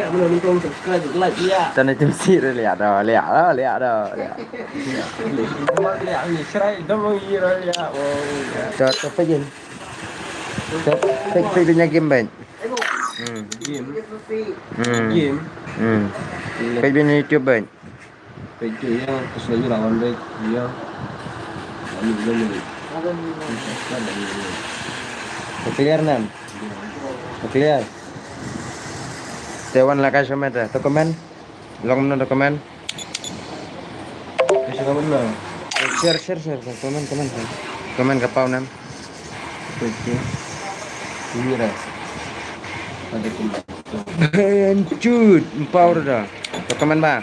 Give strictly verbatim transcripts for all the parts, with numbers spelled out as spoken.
Tang na tim si re lia da, lia da, lia da, lia. Dama lia ni serai dama i re lia. Oh, lia. To, to pejin. To, pej, pej bin game ban. Hmm. Game. Hmm. Game. Hmm. Pej bin YouTube ban. Pej tu ya, terus lagi lawan deh. Ya. Lalu, lalu. Clear nan. Clear. Te wan la ka shometa. To comment. Long no to comment. Ka shometa. Share, share, share. Comment, comment, comment. Comment ka pau nam. Oke. Ini dah. Ada comment. Hancur, pau dah. To comment ba.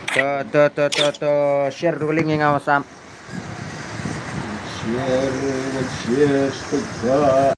To, to, to, to, to, share dulu link nga WhatsApp. Share, share, share.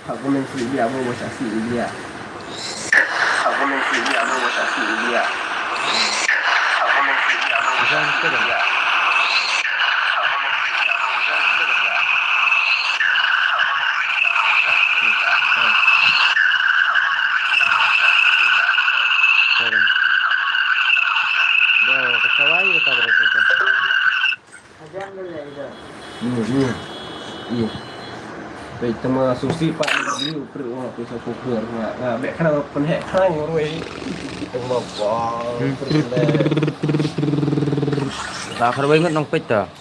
Ha comment sih dia, abo bocah sih dia. Ha comment sih dia, abo bocah sih dia. Ha comment sih dia, abo bocah sih dia. Ha comment sih dia, abo bocah sih dia. Dah, ketawa aja, ketawa, ketawa. Ni, ni. Ni. Peit tang ma susi pat ni, u prik u pisa kuker. Nga, nga beh khnang pynheh khnang ruh. Tang ma ba. Hmm. Prik le. Ta kharwei ngut nong peit ta.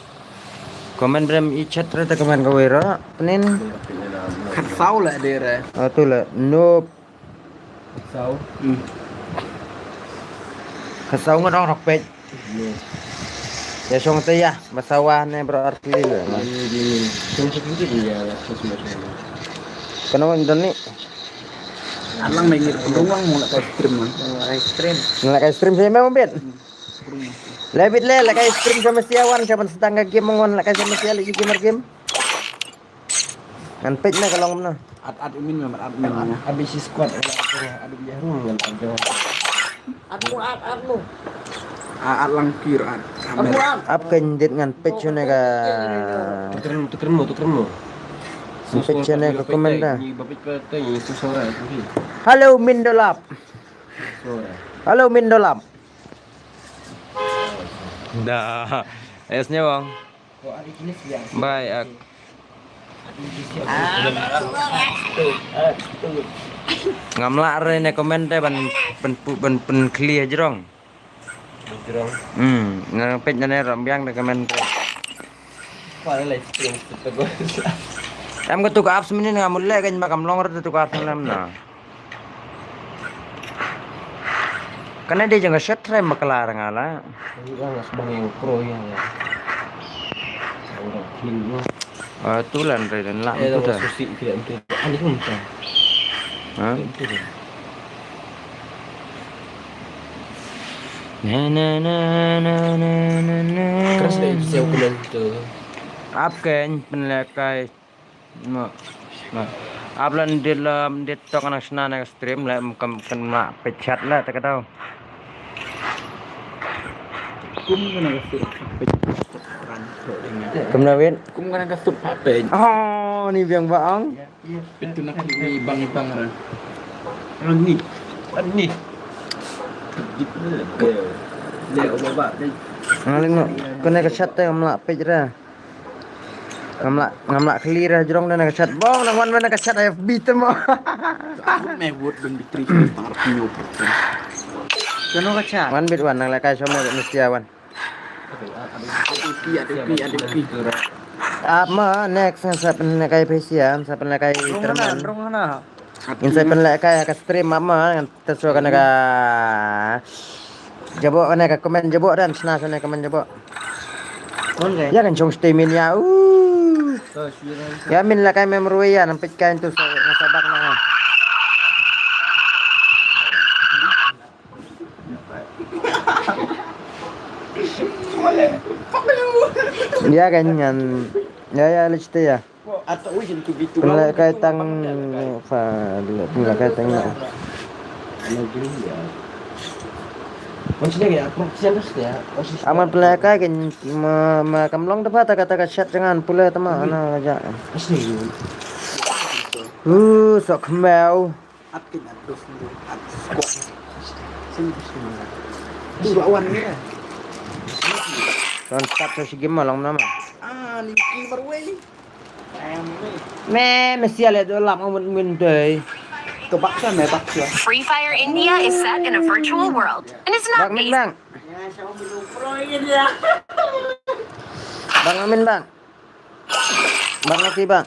Comment brem i chat re ta comment kawei ra. Pynnin. Khatsaw la de re. Ah, tu la. Nope. Khatsaw. Hmm. Khatsaw ngut ong rok peit. Hmm. Ïa shong te ïa, ba sawa ne bro artli le. Ini, ini. Shong shong shong ya, shong shong shong. Kano don ni? Alang me ngir pung wang mo la kai stream man. Mo la kai stream. Mo la kai stream sha me mo bit. Hmm. Le bit le, la kai stream sha me sia wan, sha ban stang ka game mo wan la kai sha me sia le gamer game. Ngan peit na ka long na. At, at, min, min, at, min. At, at, bisi squad, at, at, at, bisi room, at, at, at. At mo, at, at mo. At, at lang kir, at. At mo, at. Ap kan dit ngan peit shane ka. Tukerin, tukerin mo, tukerin mo. Ngan peit shane ka comment da. Ni ba peit ka, ka, ni susah lah, tapi. Halo, Min Dolap. Susah. Halo, Min Dolap. Da. Es nyawang. Bye ak. Ngam lah re ne comment te ban, ban pu-, ban pynkhlieh jrong. Jrong. Hmm, nga peit nane ram biang de comment te. Em ka tu ka apps mynnin nga mut leh kan ma kam long re tu ka apps mynnin na. Kane dei jong ka shet trai ma kala ra nga la. Nga sbang ïa u pro ïa nga. Ora clean ïa. Ah, tu lan re dan la. Eh, tu ta. Susi kira tu. Ani pun ta. Ha? Tu. Na na na na na na na. Keras dei siew kena tu. Ap ken pynlekai. Ma, ma. Ap lan dit lam dit tok nang sna na stream la kam kan ma pechat la ta ka dau. Kum kana ka sut pha peit. Kum na win. Kum kana ka sut pha peit. Oh, ni biang ba ang. Itu nak ni bang bang ra. Ani. Ani. Dit ni. Dia. Dia ubah ba. Ngaling no. Kana ka chat te ngam lah peit ra. Ngam lah, ngam lah clear jrong da na ka chat. Bong nang wan na ka chat F B te mo. Me wut dun di tri pang rap nyu. Kano ka chat? Wan bit wan nang la kai som na Indonesia wan. Ap ma next sa pynlekai pesian, sa pynlekai terman. Rong na. In sa pynlekai ka stream ap ma. Te so kane ka jabo kane ka comment jabo dan sna sna comment jabo. Kon ke? Ya kan chong stay min ya. Uh. Ya min la kai memory ya nam peit kan tu so na sabak na. Ya kan ngan ya ya liste ya. Pynlehkai tang fa pynlehkai tang. Aman pynlehkai ke ma ma kam long da pha ta ka ta ka chat jangan pule ta ma ana ja. Hu sok khmeu. Don tap sa shi game ma long nama. Me me sia le do lam ngut ngut dei. To bak sa me bak sa. Free Fire India is set in a virtual world and is not Bang min based bang. Bang min bang. Bang nasi bang.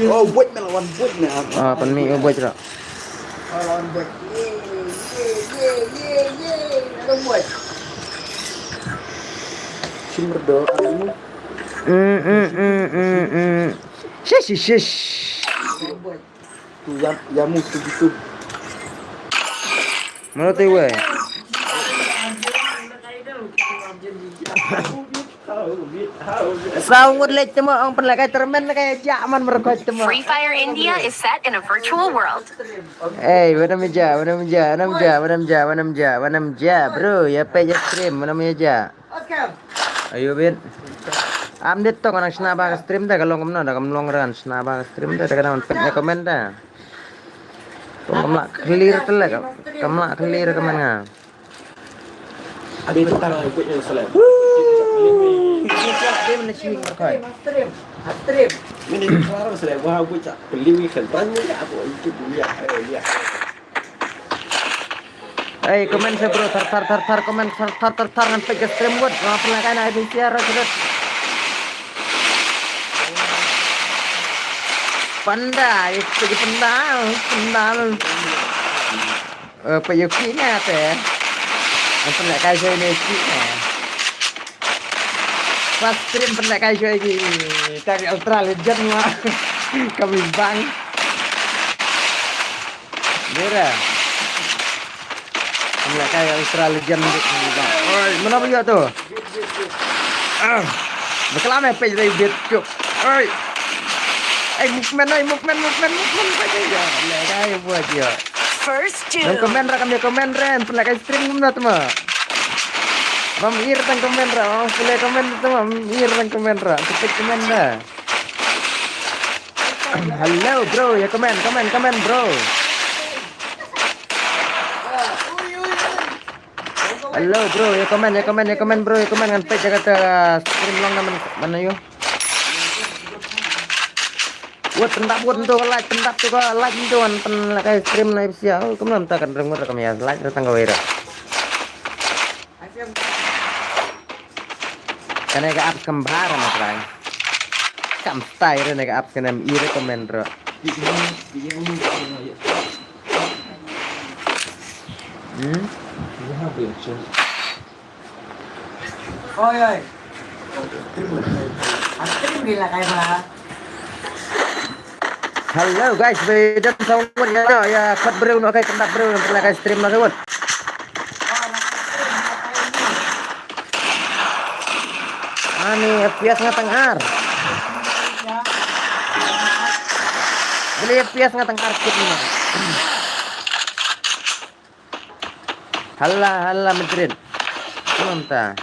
Oh, buat me lawan buat me. Ah, pan mi buat ra. Oh, lawan buat. Ye, ye, ye, ye, ye. Lawan buat. Sumber do anu. Hmm hmm hmm hmm hmm. Shish shish shish. Lawan buat. Tu ya ya mu tu gitu. Mana tu weh? Saw ngut leh cuma ong pynlehkai termen lehkai ja man merkot cuma. Free Fire India is set in a virtual world. Eh, mana meja, mana meja, mana meja, mana meja, mana meja, mana meja, bro, ya pe ya stream, mana meja. Ayo bit. Am dit to kan sna ba ka stream da ka long kumno da kam long ran sna ba ka stream da da ka man pet ya comment da. Kam lah clear tele kam lah clear ka man nga. Abi tu tara buat yang selai. Dia mana sini kau? Stream, stream. Ini tara selai wah buat cak beli kan tanya aku itu dia dia. Ei, comment sa bro, thar thar thar thar comment thar thar thar thar ngan peit ka stream wot. Nga pernah kai na ai pynshare ra sudut. Panda, itu pagi panda, panda. Eh, payuki na te. Ngan pernah kai sa ini ki na. Pas stream pernah kai sa ini. Tadi Ultra Legend ma. Kami bang. Mira. Pynlehkai Ultra Legend bit ni bang. Oi, mana ba ïoh tu? Ah. Bakla me page dei bit chup. Oi. Ei, movement, ei, movement, movement, movement. Pynlehkai buat ïoh. First two. Nang comment ra kam ïa comment ren, pynlehkai stream kumno tma. Mam ir tang comment ra, mam pule comment tma, mam ir tang comment ra. Kepit comment ra. Hello bro, ya comment, comment, comment bro. Hello bro, ïa comment, ïa comment, ïa comment bro, ïa comment ngan peit ïa kata stream long na man, man aïu. Wat pyndap, wat ntu ka like, pyndap tu ka like ntu ngan pynlehkai stream na ipsia. Oh, kumno mynta kan rung ngut ra kam ïa like ra tang kawei ra. Kane ka apps kam bha ra ma trai. Kam style ra ne ka apps kane em i recommend ra. Hmm? Oi, oi. Aku ni bila kai ba. Hello guys, bad sa wan ïa, ïa, kat briew noh kai, kyndat briew noh kai stream noh kai wan. Ani F P S nga tang ar. Beli F P S nga tang ar kit ni. Hala, hala, Madrid. Kumta.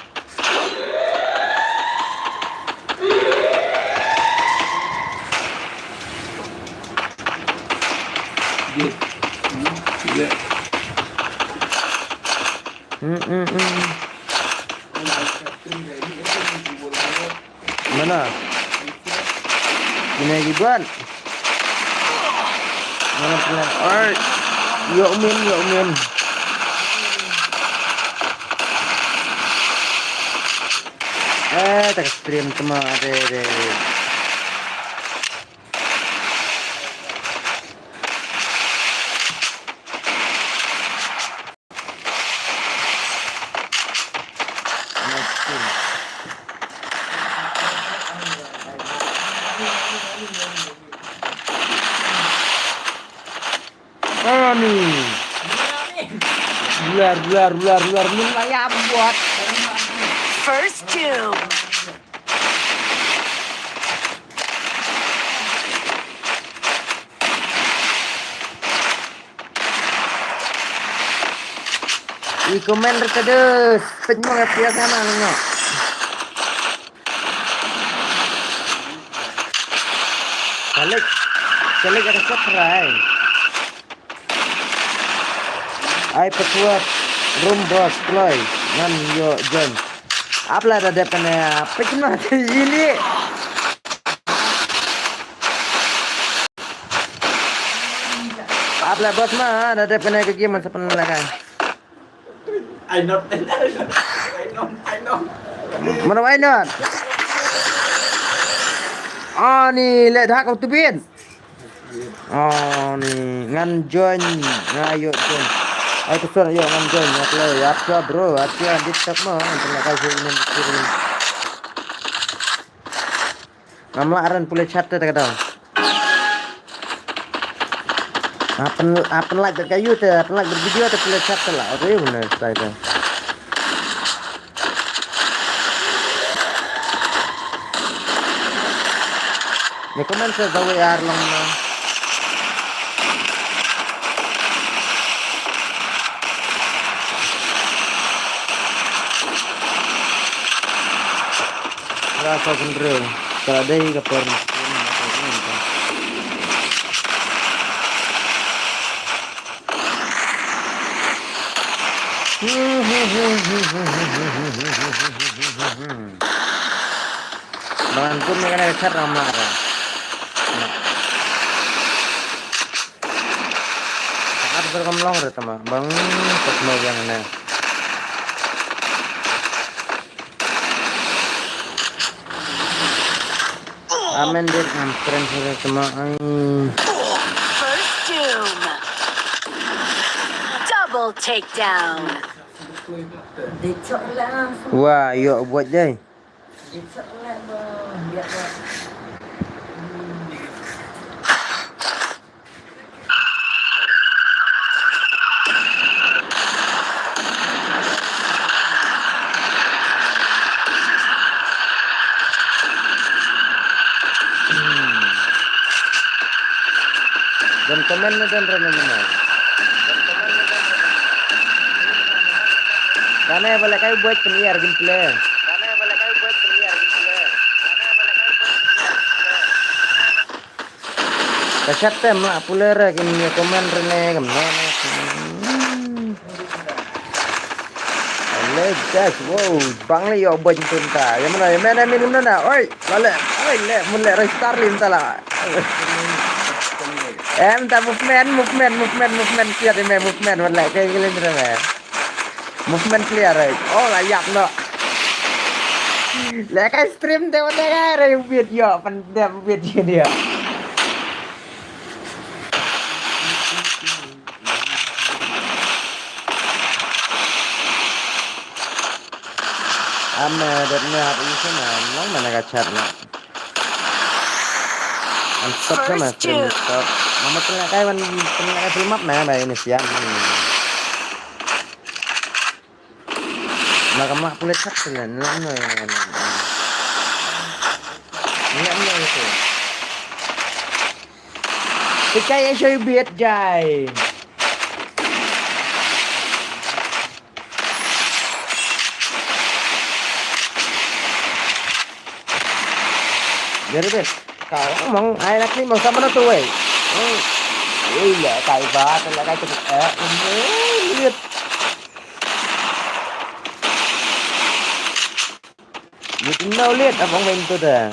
Hmm, hmm, hmm. Mana? Kine ki ban. Mana pula? Ai. Ïoh min, ïoh min. Eh, tak stream tama de de. Ani. Luar, luar, luar, luar, luar, ya buat. First kill. I comment re tadus. Pynmong ya pia sana nengok. Kalik. Kalik ada subscribe. Ai password room boss kloi ngan ïoh join. Ap la da dep kane pik ma ini. Ap la boss ma da dep kane ka game man sa pynlehkai. I not, I not, I not. Mana why not? Ani leh dah kau tubin. Oh, ni ngan join, nga ïoh join. Ai tu sur ïoh ngan join, nga play. Ap sa bro, ap sa di tak ma, ngan tengah kai sini. Ngam lah ran pule chat te ka dau. Apen, apen like ka yu te, apen like video te pule chat te la. Oke, benar, style te. Ni comment sa zawi ar long na. Rasa kendrel. Kalau ada yang kapal. Bang Antum ni kena kecat ramah dah. Sangat berkemlong dah teman. Bang, tak mau yang aneh. Amen, dude. I'm friends with it tomorrow. First doom. Double takedown. Wah, ïoh buat dai. Don comment ne don rem ne. Kane ba lehkai buat pynïar gameplay. Ka chat te mla pule re kim ïa comment re ne kam no ne. Hmm. Ai Eh, guys, wow, bang le yo bun tun ta. Yang mana, yang mana min mana na? Oi, bale, oi le, mun le restart lim ta la. Em ta movement, movement, movement, movement, clear me, movement, wala kai gilin me. Movement clear, oi. Oh, la yap no. Le kai stream te wala kai re video, pan de video dia. Am, eh, dep ne hap isi na, long mana ka chat na. Am stop sama stream stop. Mama tengah kai wan tengah kai film up na ba ini siang. Hmm. Maka mak pule chat selen, lang no yang. Ni am no itu. Tikai ya shoy biat jai. Jadi deh, kau mong ai nak ni mong sama tu wei. Ui ya kai ba, kai kai tu eh, lihat. Lihat no lihat abang main tu dah.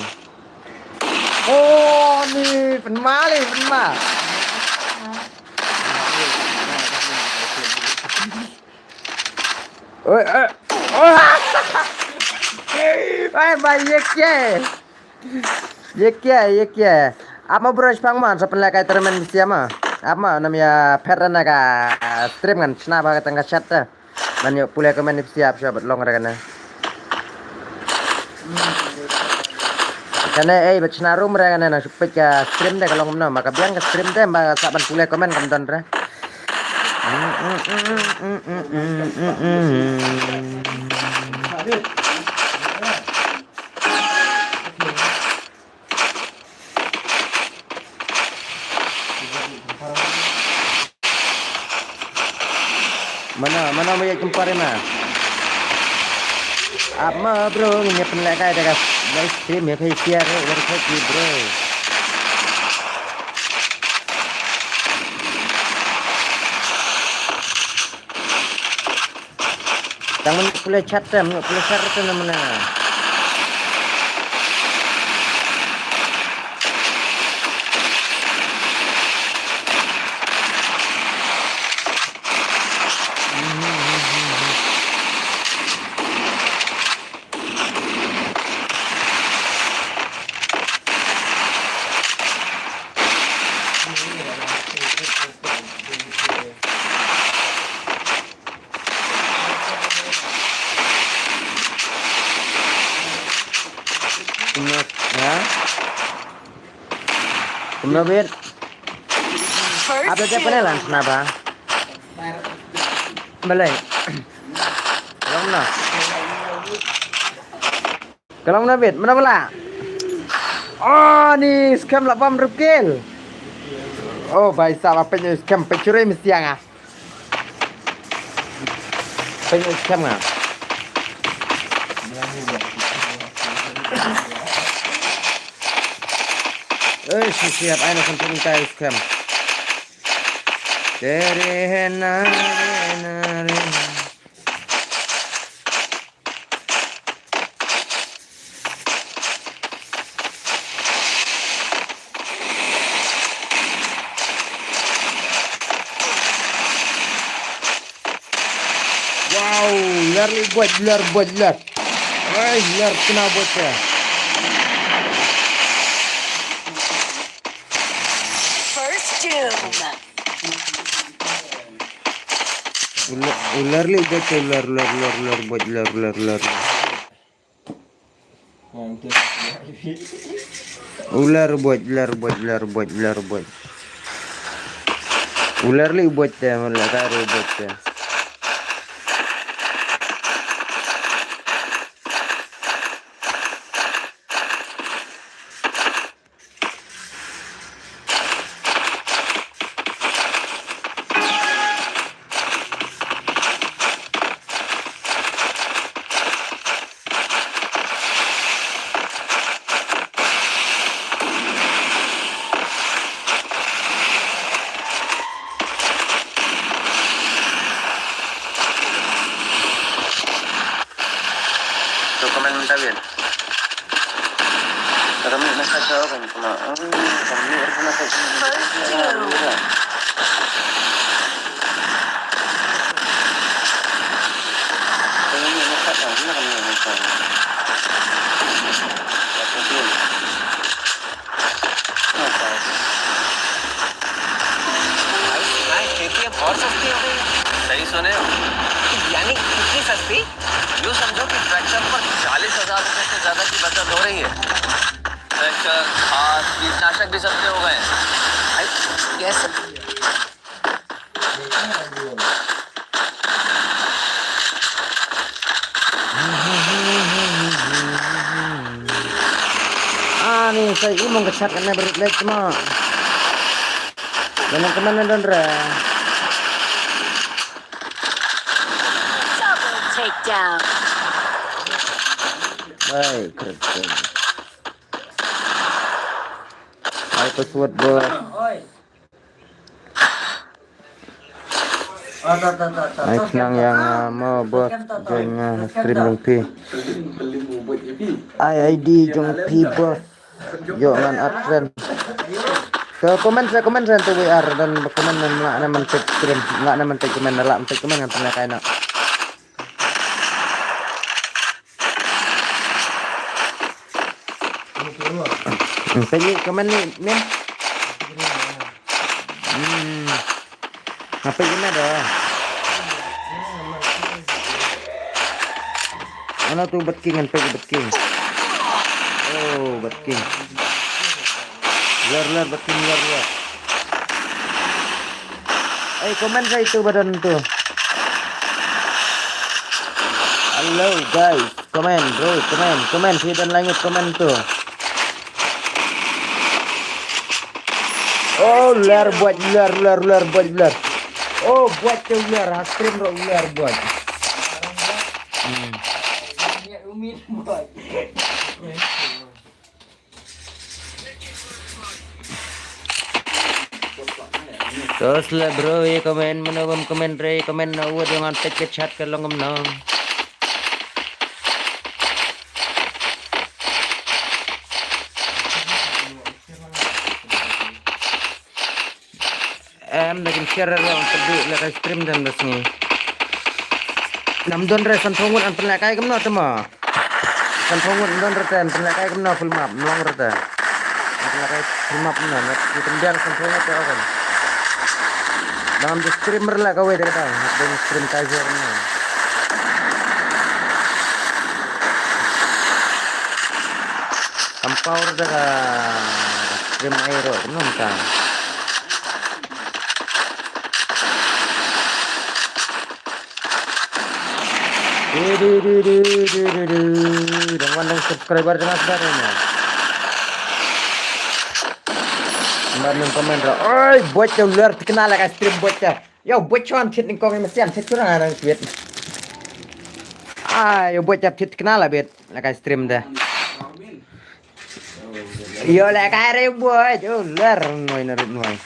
Oh ni penma ni penma. Oi, oi. Oh. Oi, ba ye kya? Ye kya, ye kya? Ap ma bro, spang man sa pynleh kai tournament bisiam ma. Ap ma nam ya phet na ka stream ngan chna ba ka tang ka chat ta. Man yo pule ko man bisiam sha bat long ra kana. Kana ei bat chna room ra kana na supit ka stream de ka long no ma ka biang ka stream de ba sa ban pule ko man kam don ra. Mana, mana mo ïa kempar ma. Ap ma bro, ngin ïa pynleh kai da ka live stream ïa phi share ïa ka bro. Tang men pule chat tem, pule chat tem na mana. Kumno, ha? Kumno bit? First update kill. Pene lan sna ba? Balai. Kumno? Ka long na bit, mana bala? Oh, ni scam la pam rukil. Oh, bhai sahab, apa ni scam pencuri mesti yang ah. Apa ni scam ah? Eh, si siap ai na sampai minta scam. Tere hai na re na re. Wow, lar li buat, lar buat, lar. Oi, lar kena buat ya. First doom. Ular, ular li buat ya, ular, ular, ular, ular, buat, ular, ular, ular. Ular buat, ular buat, ular buat, ular buat. Ular li buat te, ular karo buat te. भाई, सुना है खेती अब और सस्ती हो गई है। सही सुने हो। यानी कितनी सस्ती? यूं समझो कि ट्रैक्टर पर चालीस हजार रुपए से ज्यादा की बचत हो रही है। ट्रैक्टर, खाद, कीटनाशक भी सस्ते हो गए हैं। भाई, कैसे? Ani sa imong ka chat kane berit lek ma. Jangan kemana don re. Double takedown. Baik, keren. Ai password bos. Ai khnang ïa nga mo bos, join nga ha stream jong phi. Ai ID jong phi bos. Ïoh ngan add friend. Ka comment sa, comment sa tu wi ar dan comment nan la na man tek stream, la na man tek comment, la man tek comment ngan tanya kai na. Peit comment ni, Min. Hmm. Nga peit comment dah. Ano tu Bat King, ngan peit Bat King. Oh, Bat King. Lar, lar, Bat King, lar, lar. Ai, comment sa itu badan tu. Hello, guys. Comment, bro, comment, comment. Phi don langit comment tu. Oh, ular buat, ular, ular, ular buat, ular. Oh, buat tu ular, ha stream ro ular buat. Hmm. Tos la bro, ïa comment mano bam comment re, comment na u dang ngan peit ka chat ka long kumno. Em, da kin share ra ong tadi la ka stream dan da sngi. Nam don re san thong ngut an pynleh kai kumno te ma. San thong ngut don re te an pynleh kai kumno full map mlong re te. An pynleh kai full map kumno na ki pynbiang san thong ngut te kan. Nam da stream re la ka wei da ka dang. Don stream kai share kumno. Kam power da ka stream ai ro kumno ka. Dang wan dang subscriber dang asbar ni. Mar nang comment ra. Oi, buat tu lar tikna la ka stream buat tu. Yo, buat chuan thit ning kong masian thit chuan nang tweet. Ai, yo buat jap thit tikna la bet la ka stream da. Yo le ka re buai, yo ler noi na rit noi.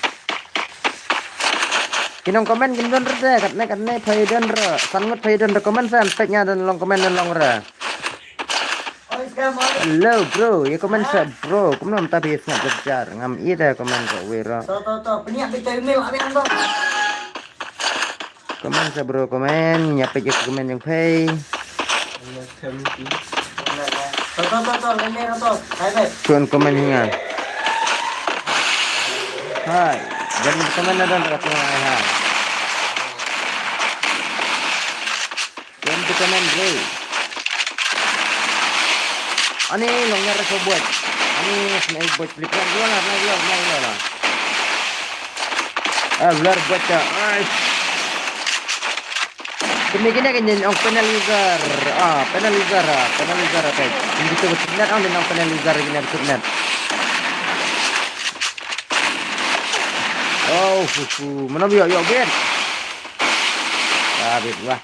Ki nong comment kin don re, katne katne phai don re, san ngut phai don re comment san pek nya don long comment don long re. Hello bro, ye comment sa bro, kumno mynta phi sngap jar jar, ngam i da comment re wi re. To to to, pynïap bita email abi ang to. Comment sa bro, comment, ïa peit ïa comment jong phi. Welcome to. Welcome to. Lele to. Hai bye. Chun comment hi nga. Hai. Dan comment na dan ka tu hai hai. Chun tu comment bro. Ani long nya ra so buat. Ani snai buat clip lang lang lang lang lang. Ah, lar buat ka. Ai. Kini kini kini ong penalizer. Ah, penalizer ah, penalizer ah, peit. Ini tu betul net ong ong penalizer ini betul net. Oh, hu hu. Mana biar yo ben. Ah, bet wah.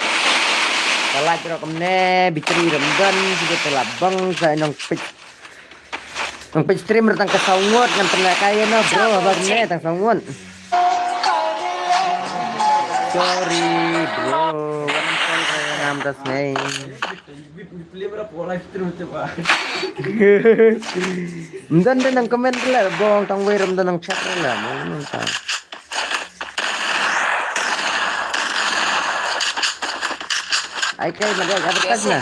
Kalat ro kemne bitri remdan sida telabang sa nong pit. Nong page stream tang ka saw ngut ngan pynleh kai ïa no bro, haba ne tang saw ngut. Sorry bro. Am das ngai. Mdan da nang comment la, bong tang wei ram da nang chat la, mo nang ta. Ai kai na ga advertise na.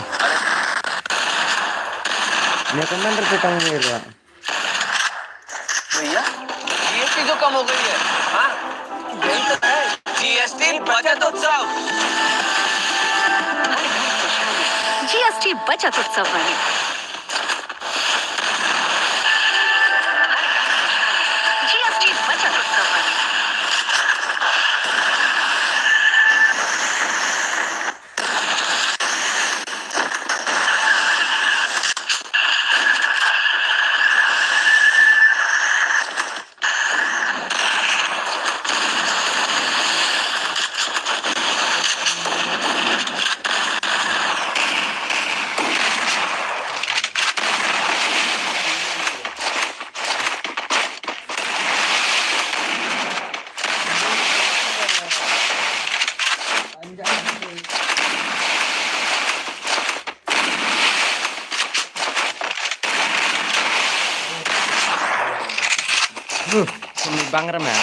Ne comment ra tang wei ra. भैया, जीएसटी तो कम हो गई है। हाँ, यही तो है जीएसटी बचत उत्सव। जीएसटी बचत उत्सव वाली। जीएसटी बचत उत्सव वाली। Huh, mi bang ra ma.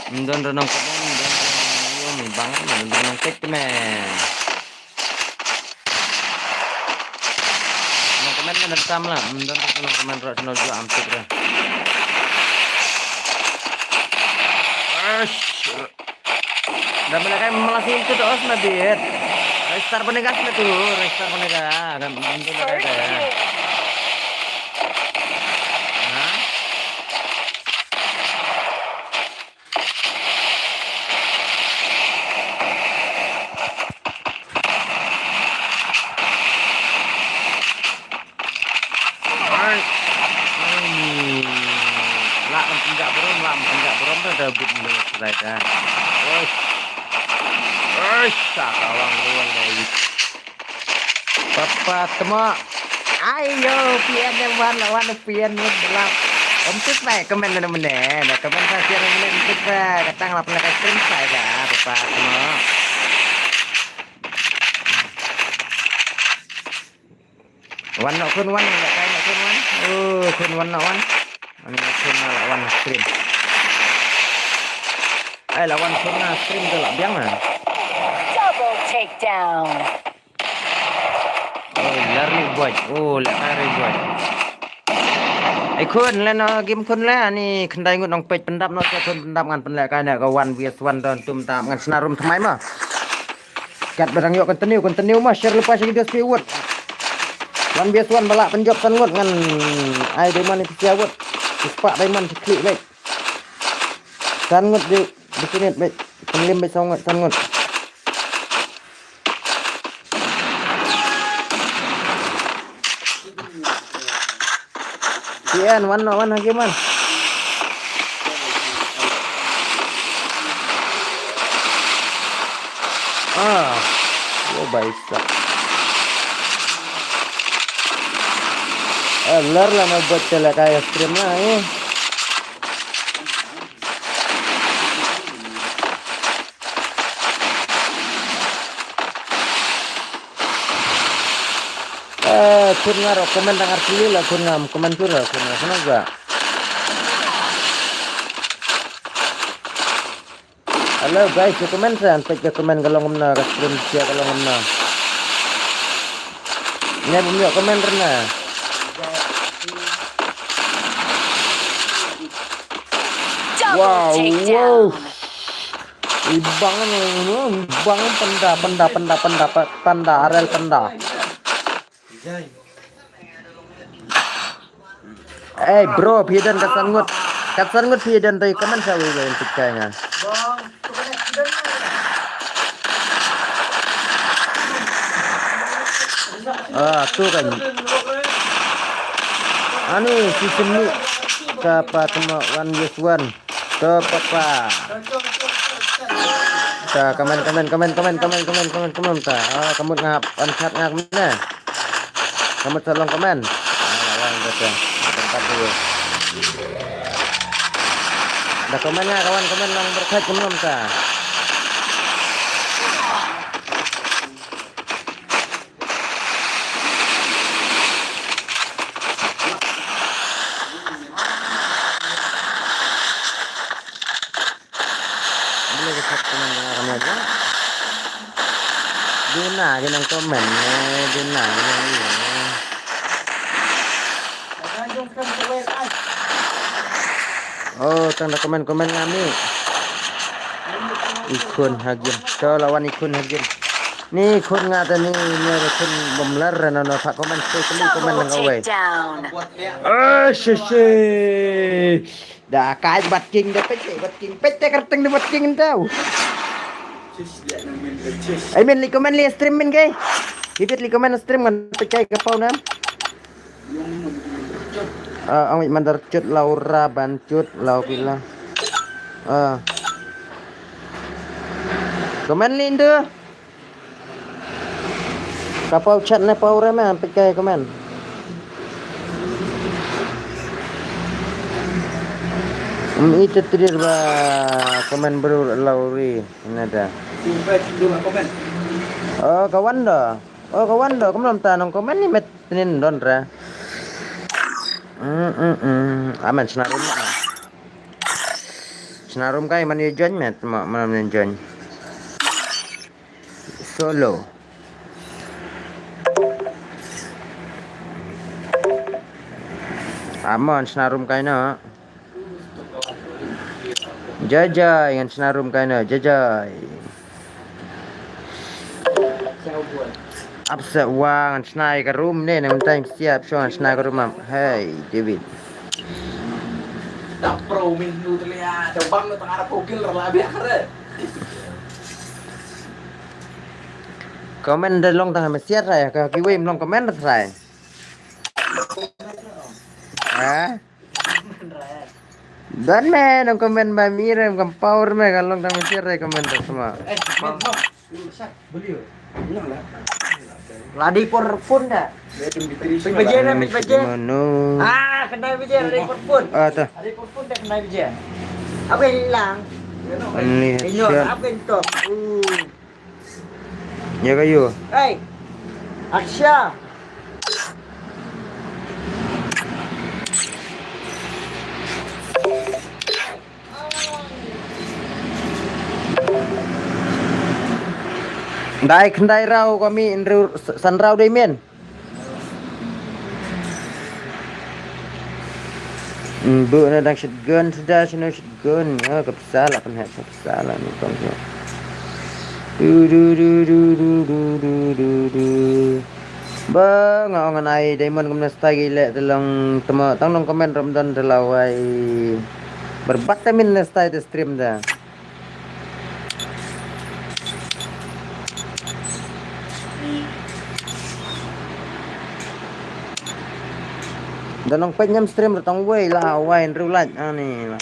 Mdon ra nong kmen, mdon ra nong kmen, mi bang ra ma, mdon ra nong tek me. Nong kmen me na tam la, mdon ra nong kmen ra nong jua am tek ra. Ash. Dah mula kai malas itu terus na bit. Restart pun gas na tu, restart pun gas. Kan itu dah ada. Hah? Ai. Ai. Lah, em, penjak burom, lah, em, penjak burom dah, dah but mula selai dah. Oi. Oi, sa kawang luan dah. Papa temo. Ayo, P N yang wan, wan P N ni belap. Om tis bai komen na mene, na komen sa siar mene tis bai. Katang lap na kai stream bai dah, papa temo. Wan noh khun wan, la kai noh khun wan. Oh, khun wan noh wan. Ani khun la wan stream. Ai la wan khun na stream tu la biang na. Double takedown. Oh, la ri buat. Oh, la kai ri buat. Ai khun la noh game khun la ani khyndai ngut nong peit pyndap noh khun pyndap ngan pynleh kai na ka one versus one don tum tap ngan sna rum thymmai ma. Kat ba dang ïoh continue, continue ma, share lypa sha ki dos phi wut. One versus one ba lah pynjop san ngut ngan ai diamond ïa phi sia wut. Ki spah diamond shi khlieh beit. San ngut di, di sini beit. Pynlem beit saw ngut, san ngut. Kian, wan noh, wan ha game wan. Ah, wo bai sa. Eh, lar la na bot te la kai stream la, eh. Eh, khun nga ruh comment dang artylli la khun ngam comment pura khun nga khun nga. Hello guys, ïa comment sa, peit ka comment ka long kumno, ka stream sia ka long kumno. Nga bym ïoh comment rna. Double takedown. Wow. I bang, bang pynda, pynda, pynda, pynda, pa-, pynda, arel pynda. Ei bro, phi don ka san ngut. Ka san ngut phi don, to comment sa wei wei, phi kai nga. Ah, tu kan. Ani si sini ka pa temo one versus one. To papa. Ta comment, comment, comment, comment, comment, comment, comment, comment, ta. Ah, ka mut nga hap one shot nga kumne. Ka mut sa long comment. Ah, la long kata. Tempat dulu. Da comment nga, ka wan comment long berkhat kumne ta. Agi nang comment ne, duna nang ïa. Oh, tang da comment, comment nga mi. Ikhun hagin. To lawan ikhun hagin. Ni khun nga ta ni, ni khun bom lar na no pa comment tu kali comment nang kawai. Oh, shi shi. Da kai bat king da pet, bat king pet te kerteng da bat king tau. Ai men li comment li stream men kai. Bibit li comment stream kan pet kai ka pau nam. Ah, ang mandar cut Laura ban cut lau pila. Ah. Comment li ndu. Ka pau chat ne pau re me pet kai comment. Um ita tidir ba comment bro Lauri nada. Oh kawan da. Oh kawan da, kumlam ta nang comment ni met nin don ra. Hmm hmm hmm. Aman senarum. Senarum kai man ye join met ma man ye join. Solo. Amon senarum kai no. Jajai ngan senarum kai no jajai. Apsa wa ngan snai ka room ne na mentai siap sho ngan snai ka room am. Hey David. Da pro min nu telia da bang nu tang arap kogil la biak re. Comment da long tang mesiat rai ka kiwei long comment rai. Ha? Dan me nang comment ba mi re kam power me ka long tang mesiat rai comment da sama. Ladi por phone da. Pit baje na pit baje. Mano? Ah, kena baje ladi por phone. Ah ta. Ladi por phone da kena baje. Apa yang hilang? Only headshot. Apa yang top? Uh. Ya kayu. Hey. Aksha. Dai khyndai rau kami inru sanrau dai men. Bu na dang shotgun suda sino shotgun. Oh, ka pisa la kan hek ka pisa la ni kong. Du du du du du du du du du. Ba nga ong ngan ai diamond kumne stai gi leh te long temo tang long comment rom don te lawai. Berbat te min ne stai te stream da. Da nong peit nyam stream ro tang wei la wai nru lait ani la.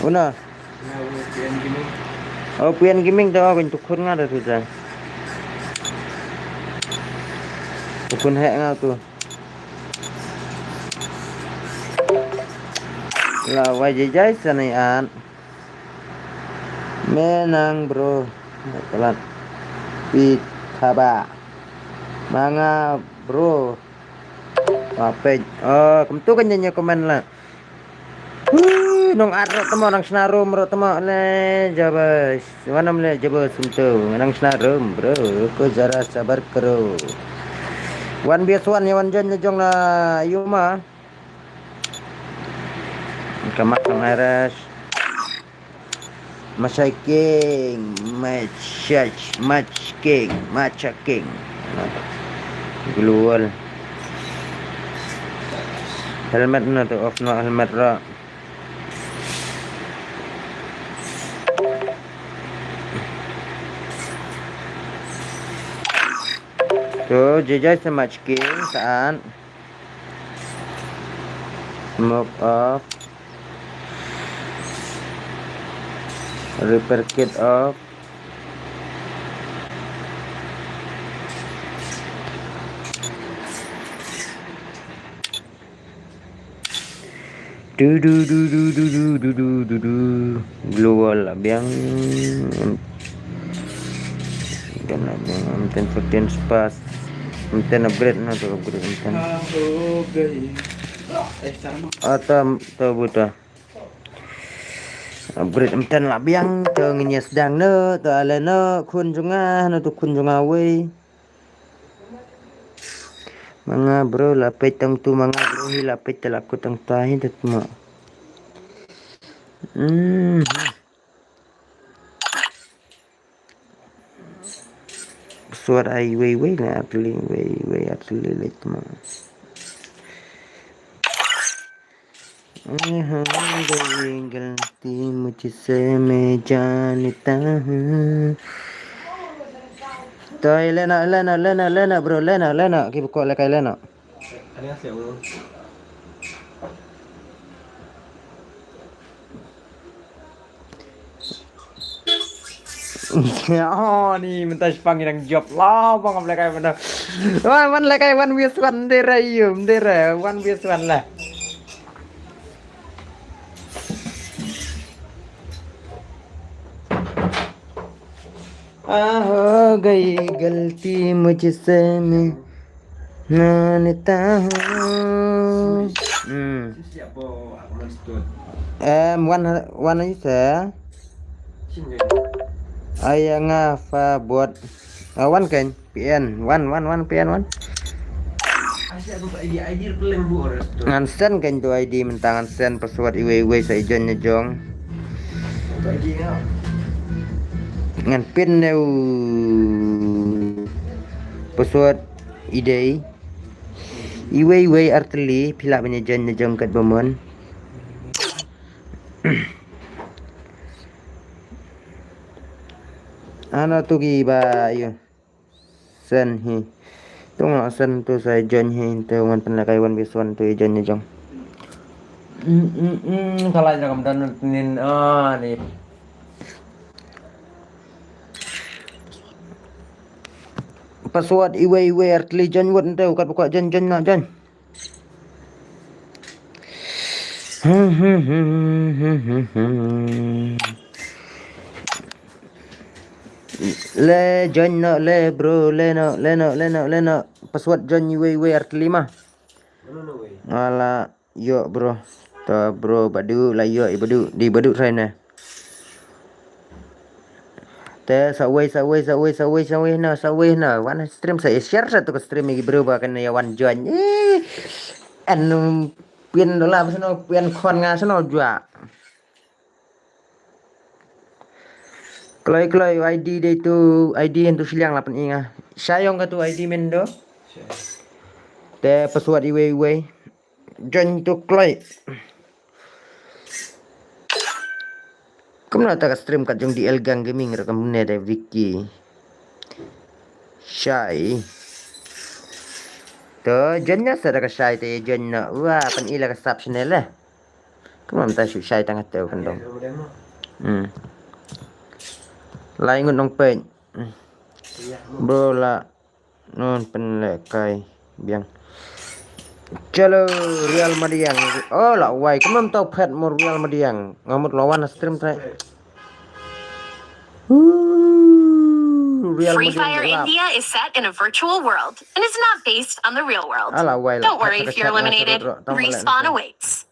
Una. Oh, Pian Gaming tau kan tukun nga da tu tau. Tukun hek nga tu. La wai jai jai sanai an. Menang bro. Kalat. Pi thaba. Manga bro. Apej. Oh, kem tu kan nyanyi komen la. Huh, nong ar ro temo nang sna rum ro temo le jabas. Wanam le jabas sumtu nang sna rum bro. Ko zara sabar kro. Wan bias wan ya wan jan jong la yuma. Kamak nang aras. Macha King, Macha, Macha King, Macha King. Global. Helmet na tu off no helmet ra. Tu jajai sa Macha King saan. Smoke off. Repair kit off. Du du du du du du du du du du. Global la biang. Kena biang ten fourteen spas. Mynta upgrade na tu, upgrade mynta. Ata tu buta. Upgrade mynta la biang tu ngin ïa sdang na tu, ale na khun jong nga, na tu khun jong nga wei. Ma nga bro la peit tang tu, ma nga bro hi la peit te la kut tang ta hi te ma. Hmm. Suat ai wei wei la atli, wei wei atli le te ma. गलती मुझसे मैं जानता हूँ. Toi, lena, lena, lena, lena, bro, lena, lena. Ki buka lekai lena. Oh, ni mynta shipang ngi dang jop. La bang ap lekai benda. Wan, wan lekai, wan wias, wan ndera yu, ndera, wan wias, wan lah. हो गई गलती मुझसे मैं मानता हूँ. Hmm. Em, wan, wan ayu sa. Aya nga fa bot. Ah, wan kan. P N, wan, wan, wan, P N, wan. Ngan send kan tu I D, mynta ngan send password iwei iwei sa i join na jong. Ngan pin ne u password i dei. Iwei iwei artylli phi lah ban ïa join na jong kat ba mon. Ano tu ki ba yu. Send hi. Tu nga send tu sa join hi, tu ngan pynlehkai wan bis wan tu join ni jong. Mm, mm, mm, ka lai na kam don nin, ah, ni. Password iwei iwei artylli join wot nte, kat ba kwah join, join na join. Le join no, le bro, le no, le no, le no, le no. Password join iwei iwei artylli ma. Ala, yo bro. Ta bro, badu la yo i badu, di badu try na. Te sa wei, sa wei, sa wei, sa wei, sa wei na, sa wei na. Wan stream sa share sa tu ka stream igi bro ba kan ïa wan join. Eh, an pin dola ba sano, pin khon nga sano jua. Kloi kloi I D dei tu, I D han tu shiliang la pyn-i nga. Sha ïong ka tu I D men do. Te password iwei iwei. Join to kloi. Kumno ta ka stream kat jong D L Gang Gaming ra kumne de Vicky. Shai. To join na sa da ka shai te join na. Wa pyn-i la ka sub channel eh. Kumno ta shu shai tang te kan dong. Hmm. Lai ngut nong peit. Bro la. Non pynlehkai biang. Chalo Real Madiang. Oh la wai kumno tau phet mo Real Madiang. Ngamut lawan stream trai. Ooh, Real Free Madiang Fire lap. India is set in a virtual world and is not based on the real world. Ala wai la. Don't worry if you're eliminated. Respawn awaits.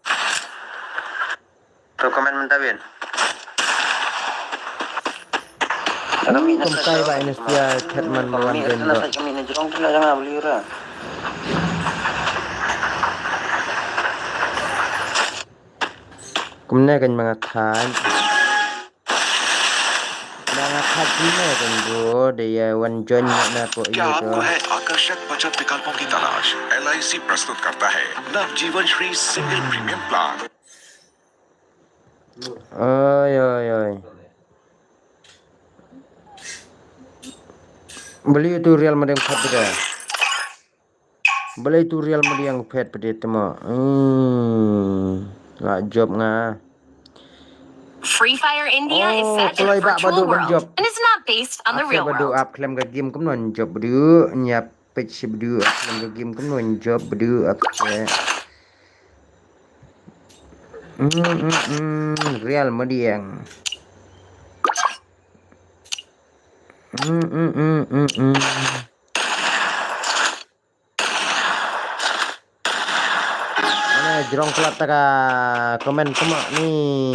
To comment mynta win. Kum kai ba N S P I Hetman ba wan den do. Kumne kan manga thain. Manga thain kumne kan do de ya wan join na ko. क्या आपको है आकर्षक बचत विकल्पों की तलाश? L I सी प्रस्तुत करता है Navjeevan Shri single premium plan. Oi, oi, oi. Beli tu Real Madrid phet bede. Beli tu Real Madrid phet bede tema. Hmm. La job nga. Free Fire India is set in a virtual world and is not based on the real world. Ap klem ka game kumno job bede nyap. Page shi bdu ap lem ka game kumno job bdu ap se. Mm, mm, mm, Real Madiang. Mm, mm, mm, mm, mm. Jrong klat ta ka comment kumne.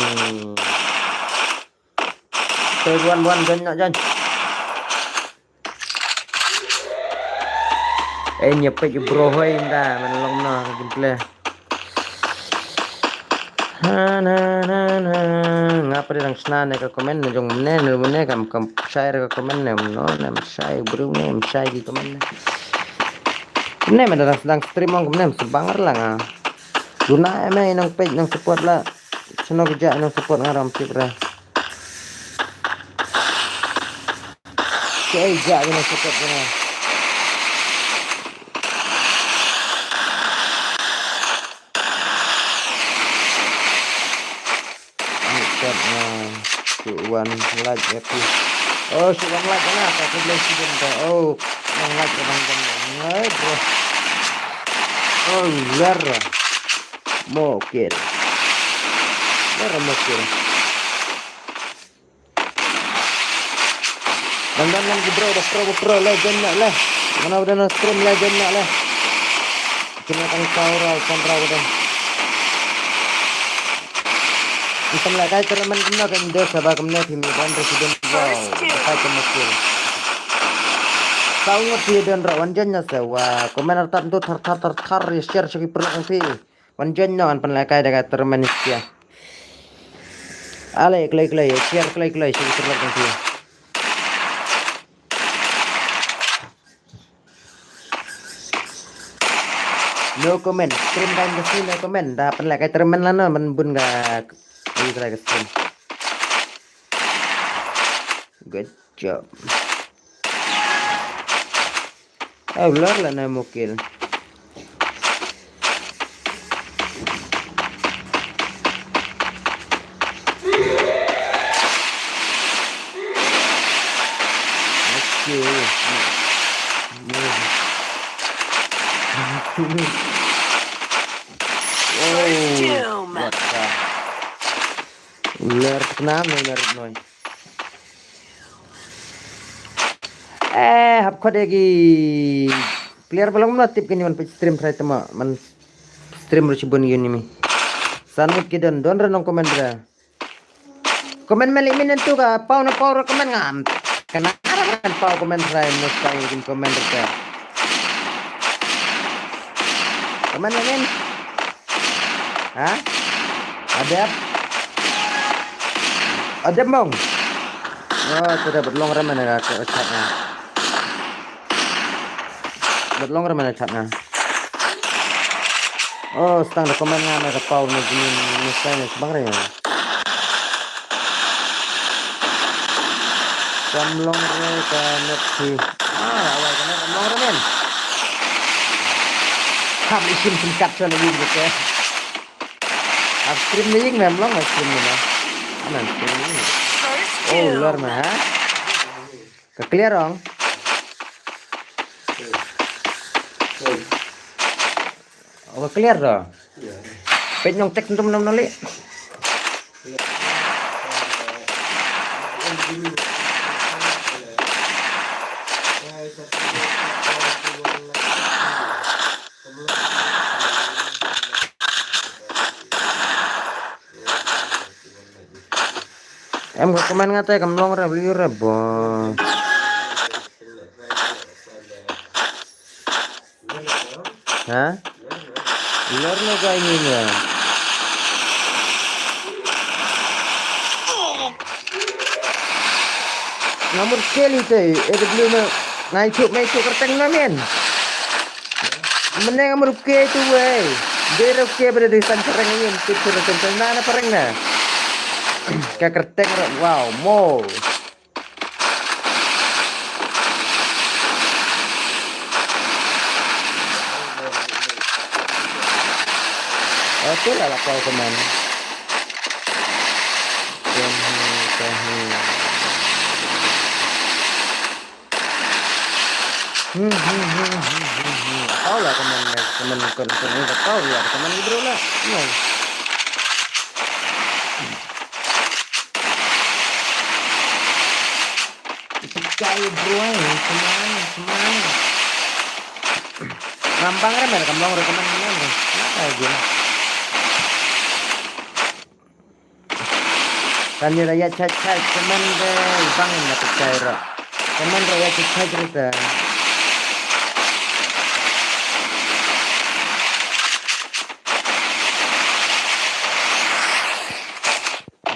Te buan buan jan nak jan. Eh, nyepek bro hoi nda man long na ka gameplay. Han han han han. Ngapa dang sna ne ka comment ne jong mne ne mne kam kam share ka comment ne mno ne share bro ne share ki comment ne. Ne man dang dang stream ong ne sebanger lang ah. Duna eme nang page nang support la. Sino ki ja nang support ngaram tip ra. Ke ja nang support na. Ni kat na tu wan like ya pi. Oh, si wan like na ka tu boleh si dia minta. Oh, wan like ka bang bang. Ngai bro. Oh, lar. Mokil. Lar mokil. Bang bang bang bro, bro, bro, bro, legend nak lah. Mana udah na stream legend nak lah. Kena kan kau rau kan rau udah. Itam lah kai termen kena kan dia sabar kena phi mi ban resident wow. Kai kena kill. Kau ngerti dan rawan jen na sewa. Komen artat tu thar thar thar thar share segi perlu phi. Wan join no an pan lakai da ka termen sia. Ale klai klai share klai klai shu terlak nang sia. No comment. Stream kan ke sini no comment. Da pan lakai termen lano man bun ga. Ini kira ke stream. Good job. Ah, ular lah na mokil. Okay. Oh, what the? Ular kenapa ular noi? Eh, hap khot egi player ba long mla tip kini man page stream trai tema man stream ru chibun yun yumi. Sanut ki don don ra nong comment ra. Comment meli min tu ka pau na pau ra comment ngam. Kana ra kan pau comment trai no stai kin comment ra. Comment la min. Ha? Adep. Adep mong. Oh, tu dah berlong ramai nak ke chat na. Berlong ramai nak chat na. Oh, stang da komen nga na ka pau na jinin ni stang na sebang re. Kam long re ka net hi. Ah, awai ka net kam long re men. Kam isim singkat sa na yin ke. Ap stream ni ying mem long stream ni na. Anan stream ni. Oh, ular mah ha. Ka clear ong. Oh, ka clear dah. Pet nyong tek ntum nam nali. Em ka comment nga te kam long re view re bo. Ha? Lor no ka ini ya. Ngamur keli te, eh, W na. Ngai chuk mai chuk kerteng na men. Mene ngamur ke tu wei. Dere ke bere de san kereng ini, tu kerteng na na pereng na. Ka kerteng ra, wow, mo. Oh, tu lah lapau keman. Keman, keman. Hmm, hmm, hmm, hmm, hmm, hmm. Tau lah keman, keman, keman, keman, tau lah keman bro lah. No. Iti kai bro ai, kemana, kemana? Ngambang re mer, kemlong re, kemana, kemana? Kenapa ya, Jim? Kan ïa ïa chai chai, comment re bang na te chai ro. Comment re ïa chai chai re te.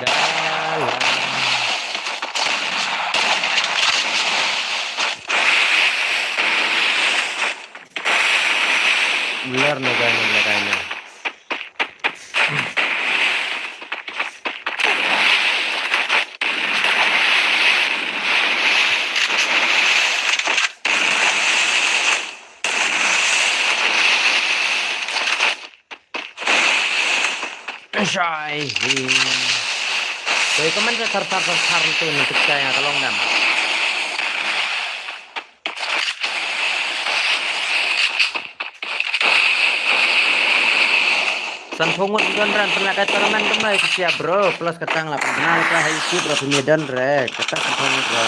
Dalam. Ular no, guys, no, guys, no. Shai hi. Te comment thar thar thar thar tu ni, picture ïa ka long nam. Sanphew ngut don ran pynlehkai tournament kumno ïa ki sia bro, plus ka tang la pynbna la ka ha YouTube ro pynïadon re, kata sanphew ngut ro.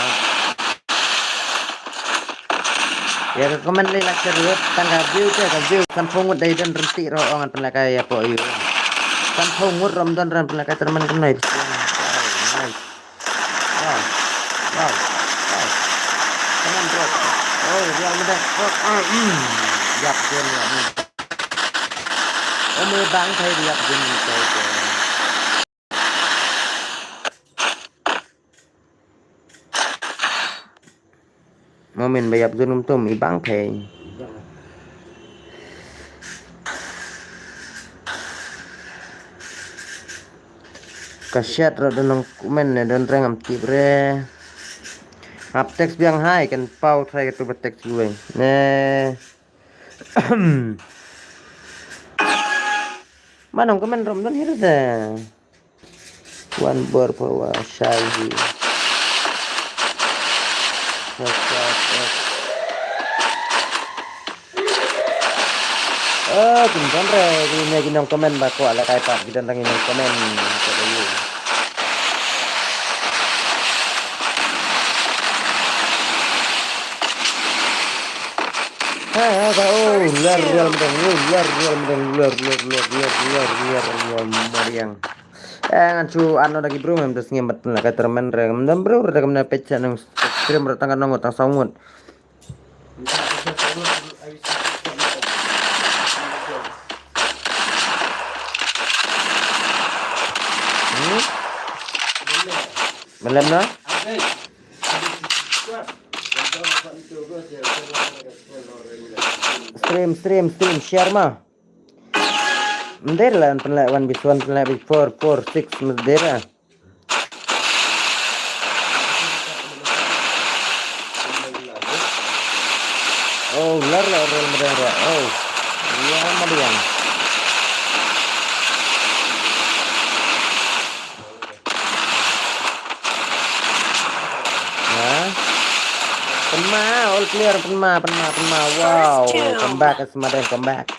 Ïa ka comment lei lak ka ruh tang ka view te ka view sanphew ngut dei don rynti ro ong ngan pynlehkai ïa poi ïa. Sanphew ngut rom don ran pynlehkai tournament kumno ïa ki sia. Nice. Wow. Wow. Wow. Come on, bro. Oh, Real Madrid. Oh, ah, mm. Ïap gun ïa ni. Oh, me bang thai ïap gun ni thai ke. Momen ba ïap gun um tum i bang thai. Ka shet ro don nong comment ne don reng am tip re. Ap text biang hai kan pau trai ka tu ba text gue. Ne. Manong comment rom don hir de. One bar power shai hi. What's up, eh? Eh, kin don re, kin ne kin nong comment ba ko ala kai pat, kin don re kin nong comment. Ko ba yu. Ha, ha, ha, oh, lar, lar, medeng, oh, lar, lar, medeng, lar, lar, medeng. Eh, ngan shu ano da ki bru, mem da sngem bat pynlehkai tournament re, mem da bru re da kam na pecah nang stream re tang ka nong tang saw ngut. Hmm? Belum no? Stream, stream, stream, share ma. Mder la pynleh one v one, pynleh four four six mder la. Oh, lar la rel mder la. Oh. Ya madiang. Ha? Pynma, all player pynma, pynma, pynma. Wow, comeback is madiang comeback.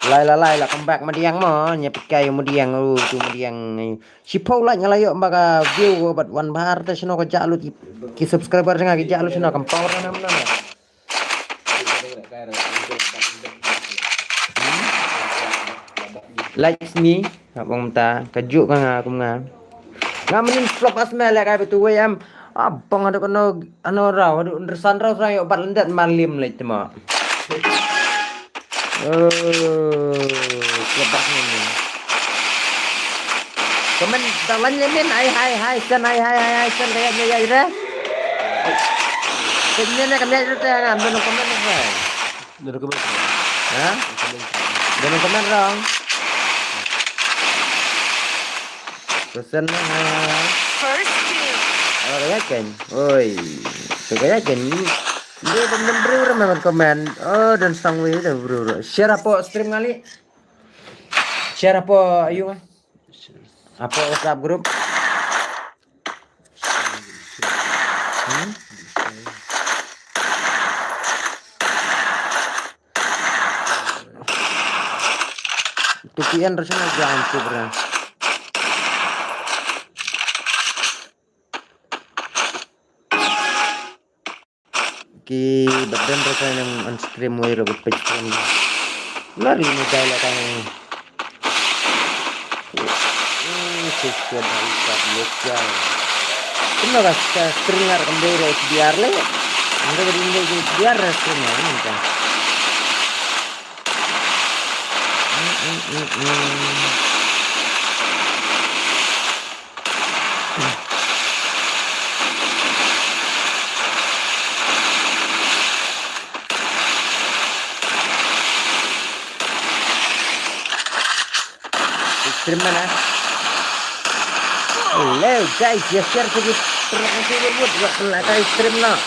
Lai la lai la comeback madiang mo, nya pikai madiang, oh, tu madiang. Shipau like nga la ïoh ba ka view ko bad wan bahar te shino ka jah lut ki, ki subscriber jong nga ki jah lut shino kam power na mna. Likes me, ha bang ta ka juk ka nga kum nga. Nga menin flop asma le ka betu wei am. Abang ada kena ano rau, ada understand rau rau ïoh bat lendet malim le tema. Oh, kebak ni. Komen dalan le men ai hai hai sen ai hai hai hai sen kaya kaya ira. Sen ne kami ira te ngam don komen apa. Dari komen. Ha? Dari komen rong. Pesen ha. First kill. Oh, kaya ken. Oi. Tu kaya ken. Dia pun bru ramai komen. Oh, dan sang wi dah bru. Share apa stream ngali? Share apa ayu mah? Apa WhatsApp group? Hmm? Tukian rasanya jangan tu bro. Ki badan rasa yang on stream wai robot page stream. Lari ni dai la tang. Shisha, bang ka block jai. Kumno ka, ka stream nga ruh kam dei ruh H D R leh. Nga ruh kam dei ruh H D R stream nga, ni ka. Mm, mm, mm, mm. Stream mana? Hello guys, ïa share sa ki, pynlehkai ngut, ngut, ngut, pynlehkai stream noh.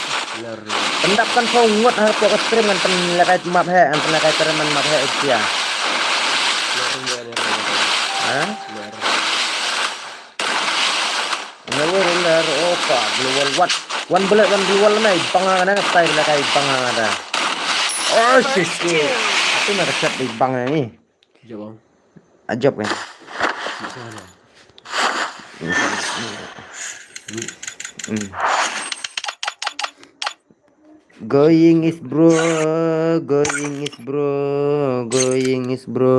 Pyndap sanphew ngut hapoh ka stream ngan pynlehkai map heh, ngan pynlehkai tournament map heh, ïa. Ha? Ler, ler, oh, ka blue wall, wan. Wan bullet, wan blue wall na, i bang nga na, ka style na ka i bang nga na. Oh, shit, shit. Atu na ka shot i bang nga ni. Jop, bang. Ah, jop, kan. Hmm. Going is bro, going is bro, going is bro.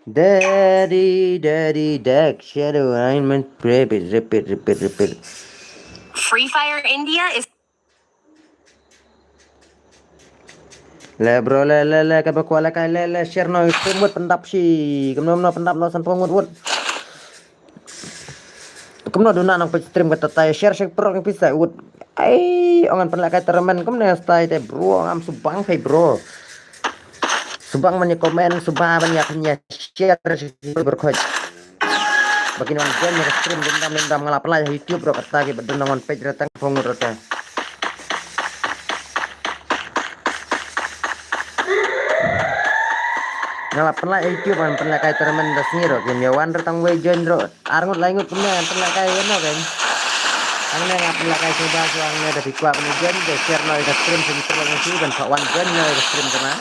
Daddy, daddy, Dark Shadow, I'm a repeat, repeat, repeat, repeat. Free Fire India is Le bro, le, le, le, kaba kwah lehkai, le, le, share noh, stream wut pyndap shi. Kumno, kumno pyndap noh sanphew ngut wut. Kumno duna nang peit stream kata tai, share, share, pro, pisa wut. Ai, ong ngan pynlehkai tournament, kumno stai te bro, ngam subang kai bro. Subang ban ïa comment, subang ban ïa pyn ïa share, share, bro, khoi. Ba kin wan join ïa ka stream dum dam dum dam, nga la pynlait ha YouTube ruh kata, ki ba dun nang wan peit ruh tang phong ruh ta. Nga la pynlait ha YouTube, ngan pynlehkai tournament da sngi ruh, kim ïa wan ruh tang wei join ruh. Ar ngut lai ngut kumne ngan pynlehkai ïa no kan. Hangne nga pynlehkai shuwa shuwa hangne, da phi kwah ban join, da share noh ïa ka stream, shu pynlong shu ban phah wan join noh ïa ka stream ta na.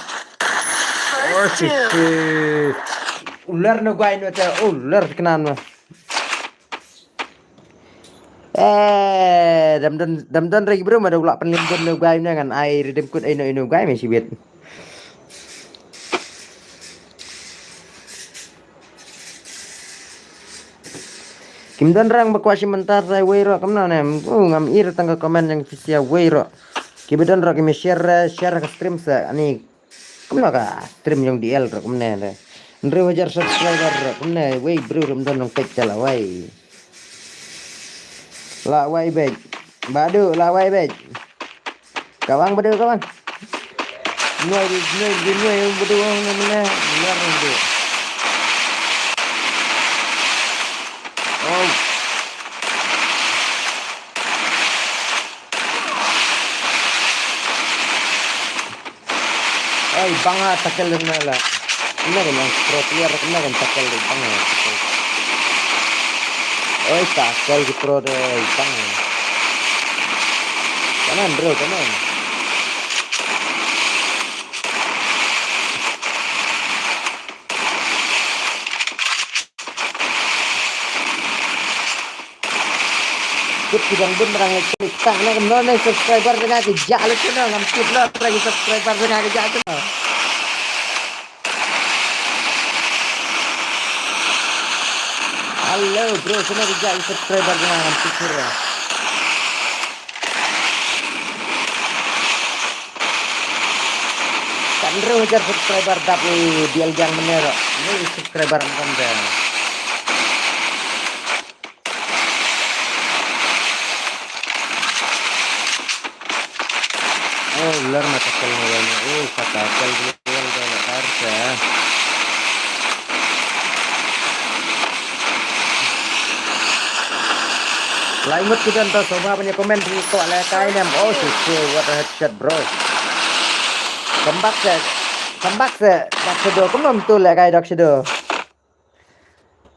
Oh, shi, shi. Ular no guai no ta, ular knan ma. Eh, dam don, dam don rei bro, ma da u lah pynlem don no guai na ngan ai ridem kut ai no, ai no guai me sibit. Kim don rang ba kwah shi mynta sa wei ro, kam na ne. Oh, ngam ir tang ka comment yang fisia wei ro. Ki ba don ro ki me share, share ka stream sa ani. Kumno ka stream jong D L ruh kumne de. Hynriew hajar subscriber ruh kumne, wei bru ruh ym don nongpeit te la wei. La wei beit. Badu la wei beit. Ka wang badu ka wang. Noi di noi di noi badu wang ne ne. Luar ne badu. Oh. Oi, bang ha tackle na la. Kumne kan yang pro player, kumne kan tackle, bang ha tackle. Oi, tackle ki pro de, bang ha. Come on, bro, come on. Kut ki dang bun ba dang like, klik tang na kumno ne subscriber jong nga ki jah lut kumno, ngam tip lut ba ki subscriber jong nga ki jah kumno. Hello bro, kumno ki jah ki subscriber jong nga, ngam tip lut. Hynriew hajar subscriber dap i dial jang mynne ruh. Ni subscriber em kam da. Oh, lar ma tackle ni ni. Oh, ka tackle ni ni da na arsa. Lai ngut ki don to, sngewbha ban ïa comment, ki kwah lehkai ne em. Oh, shit, shit, what a headshot, bro. Come back, sir. Come back, sir. Dark Shadow, kumno to lehkai Dark Shadow.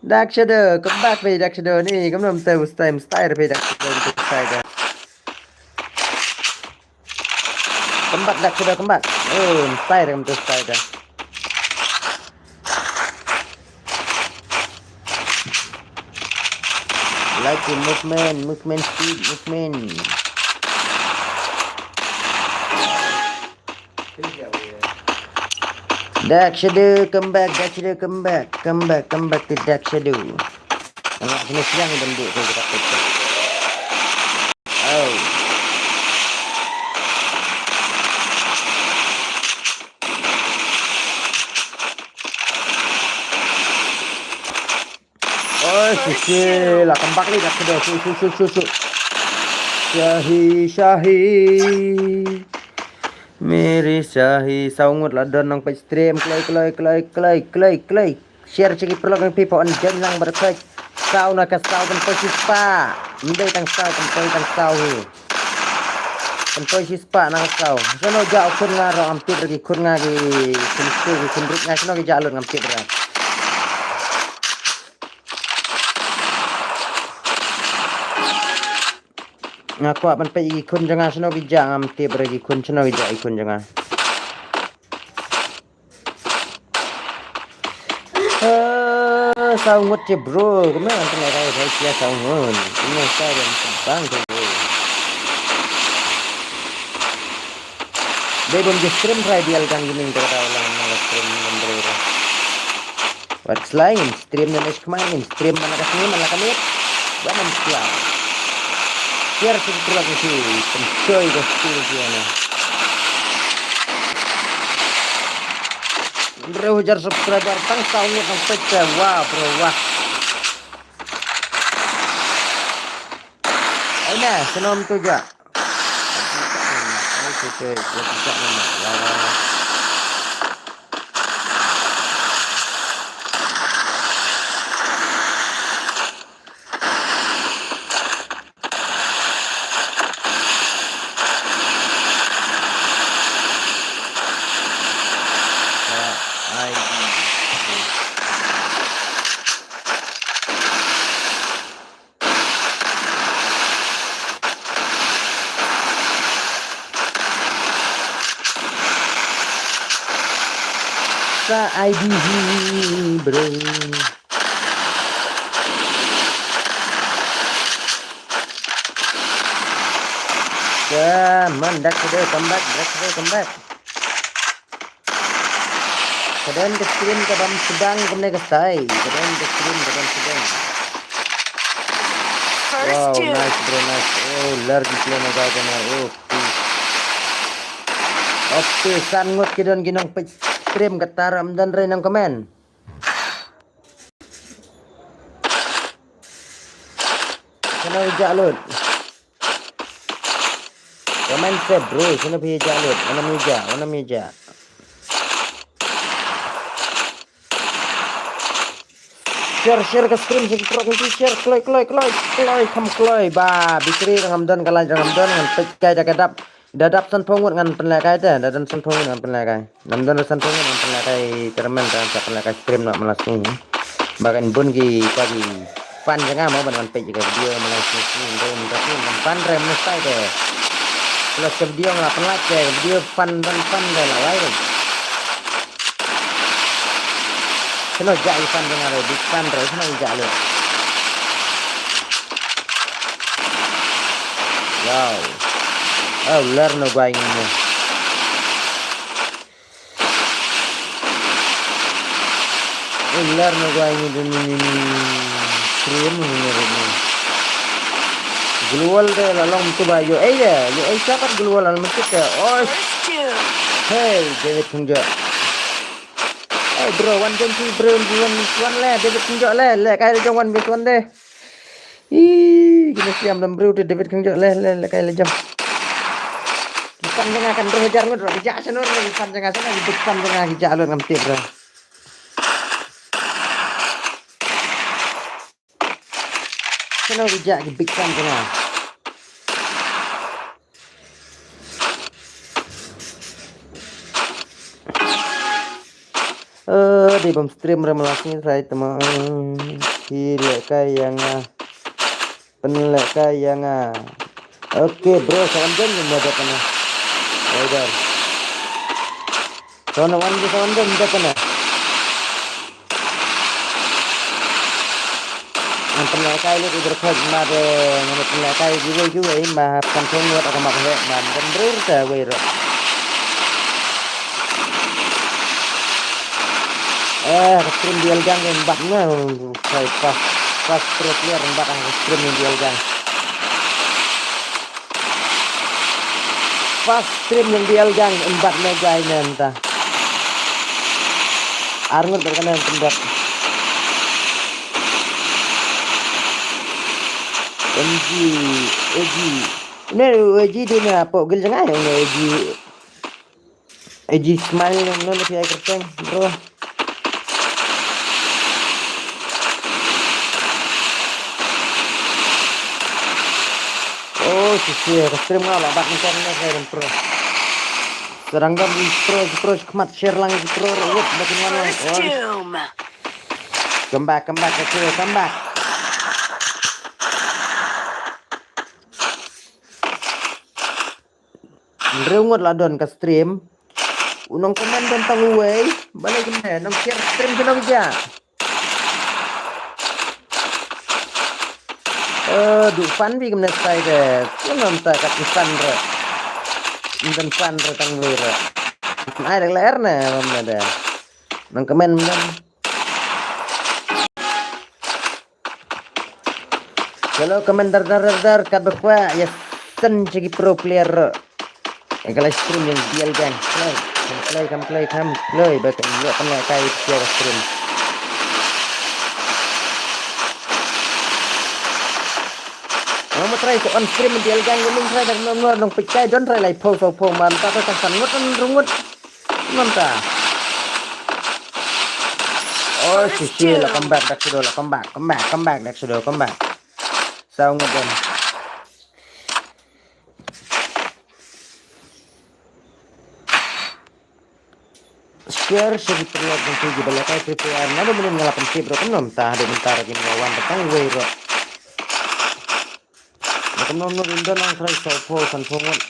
Dark Shadow, come back, phi Dark Shadow ni, kumno to style, style, phi Dark Shadow, style da. Come back, Dark Shadow, come back. Oh, style, kumno style da. Like the movement, movement speed, movement. Dark Shadow, come back, Dark Shadow, come back, come back, come back to Dark Shadow. Anak sini siang dan duk tu kita. Oh. Oi, sisi, la kembak ni dah kedai. Su, su, su, su, su. Shahi, Shahi. Meri Shahi, saw ngut la don nang page stream, kloi, kloi, kloi. Share chiki perlok nang pipo an jen lang berkait. Saw na ka saw kan poi sispa. Mendai tang saw, kan poi tang saw hi. Kan poi sispa na ka saw. Sono ja khun nga ro am tip ragi khun nga gi khun stu gi khun rut nga sono gi ja lut ngam tip ra. Nga kwah ban peit ïa ki khun jong nga shano ki jah, ngam tip re ki khun shano ki jah ki khun jong nga. Eh, saw ngut che bro, kumne ngan tengok ai, ai sia saw ngut. Kumne sa dan sebang tu bro. Dei bym ju stream try dial kang gining te kata ulang na stream ngan bro. Wat slai ngin stream na next kmai ngin stream mana ka sngi mana ka miet. Ba man slai. Share syn pura ngin si penchoi ka skill si ana. Bro hajar subscriber tang saw ngut nang pecah. Wah bro wah. Ai na senom tu ja. Sa I D hi bro. Sa man dak kede come back, dak kede come back. Ka don ka stream ka bam sedang kumne ka style. Ka don ka stream ka bam sedang. Wow, nice bro, nice. Oh, lar ki play na ka na. Oh, peace. Oh, peace. San ngut ki don ki nong page stream ka taram don re nong comment. Kena ijak lut. Comment se bro, sino phi ija lut? Wana mi ija, wana mi ija. Share, share ka stream, share ka stream, share, kloi, kloi, kloi, kloi, kam kloi, ba, bitri, rangam don, kalai, rangam don, ngan pek kai, da ka dap, da dap san phew ngut ngan pynlehkai te, da don san phew ngut ngan pynlehkai. Nam don san phew ngan pynlehkai tournament, kan sa pynlehkai stream noh malas ni. Ba kan bun ki, ka ki fan jong nga mo ban wan peit ka video malas ni, ni don ka ni ngan fan re mesti te. Plus ka video nga pynlait te, video fan ban fan te la wai. Keno ja i fan jong nga re, big fan re, keno ja le. Wow. Oh, ler no gwai ngi mo. Ular na gua ini dun ini ni. Krim ini ni. Global de la long tu ba yo eh ya. Yo eh siapa global al mesti ke. Oh. Hey, David Tungjo. Hey bro, one twenty bro, one one le David Tungjo le. Le kai jong one base one de. Ih, kena siam dalam bro tu David Tungjo le le le kai le jong. Kisan jong nga kan bro hajar ngut bro. Kijak sanur bro kisan jong nga sana, kisan jong nga kijak lut ngam tip bro. Sana kijak ki big fan jong nga. Eh, di bom stream rem lasing sai tema. Ki le kai yang ah. Pynlehkai ïa nga. Okay bro, sa wan don mo da kana. Rider. Sa wan wan sa wan don da kana. Ngan pynlehkai lut i berkhot ma de ngan pynlehkai giveaway giveaway ma kan thong wat ka mak he ma kan brur ta wei ro. Eh, ka stream D L gang em bat na. Sai pas, pas pro player em bat ang ka stream D L gang. Pas stream D L gang em bat na guy na mynta. Arngut ber kana em bat. M G, A G. Ne, A G di na po gil jangai ne A G. A G smile ne ne pi ai kerteng, bro. Oh, si si, ka stream nga la bat ni kan ne kan pro. Serang kan pro, pro khmat share lang pro, wut batin wan lang. Oh. Come back, come back, come back. Hynriew ngut la don ka stream. U nongcomment don tang uwei. Balei kumne, nong share stream ki nong ja. Eh, du fan bi kumne stai de. Kumne mynta kat ki fan re. Ym don fan re tang uwei re. Ai de ler ne, kumne de. Nongcomment don. Hello, comment dar dar dar dar, kat ba kwah, ïa send sha ki pro player. Ïa ka live stream ïa D L gang. Kloi, kam kloi, kam kloi, kam kloi, ba kan ïoh pynlehkai ïa ka stream. Ngam try to on stream D L gang, ngam try dak nom nom nong pynkai, don try lai pho so pho man ta to kan san ngut, ngut. Mynta. Oh, si si, la come back, dak sudo, la come back, come back, come back, dak sudo, come back. Saw ngedan. Share, share ki paralok ngan tuju ba la kai prepare. Nado mynnin nga la pyntip ruh, kumno mynta, hado mynta ruh kim wan tang wei ruh. Kumno mynno ynda nang try saw pho san pho ngut.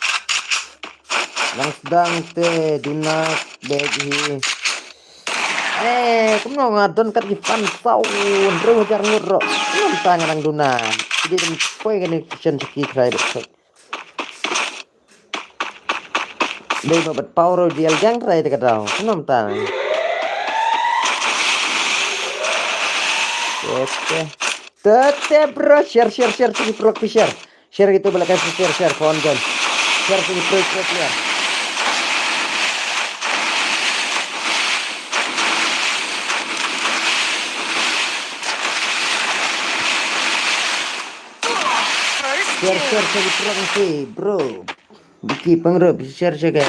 Nang sdang te duna bad hi. Eh, kumno nga don kat ki fan saw hynriew hajar ngut ruh. Kumno mynta nga nang duna. Ki dei ban poi kane ki shen sha ki try bad. Dei ba bad power D L gang try te ka daw. Kumno mynta. Oke. Tete bro, share, share, share, share, bro, share. Share gitu, bala kai share, share, kawan, kawan. Share gitu, bro, bro, share. Share, share, share, bro, share, bro. Biki pengro, share, share, ke.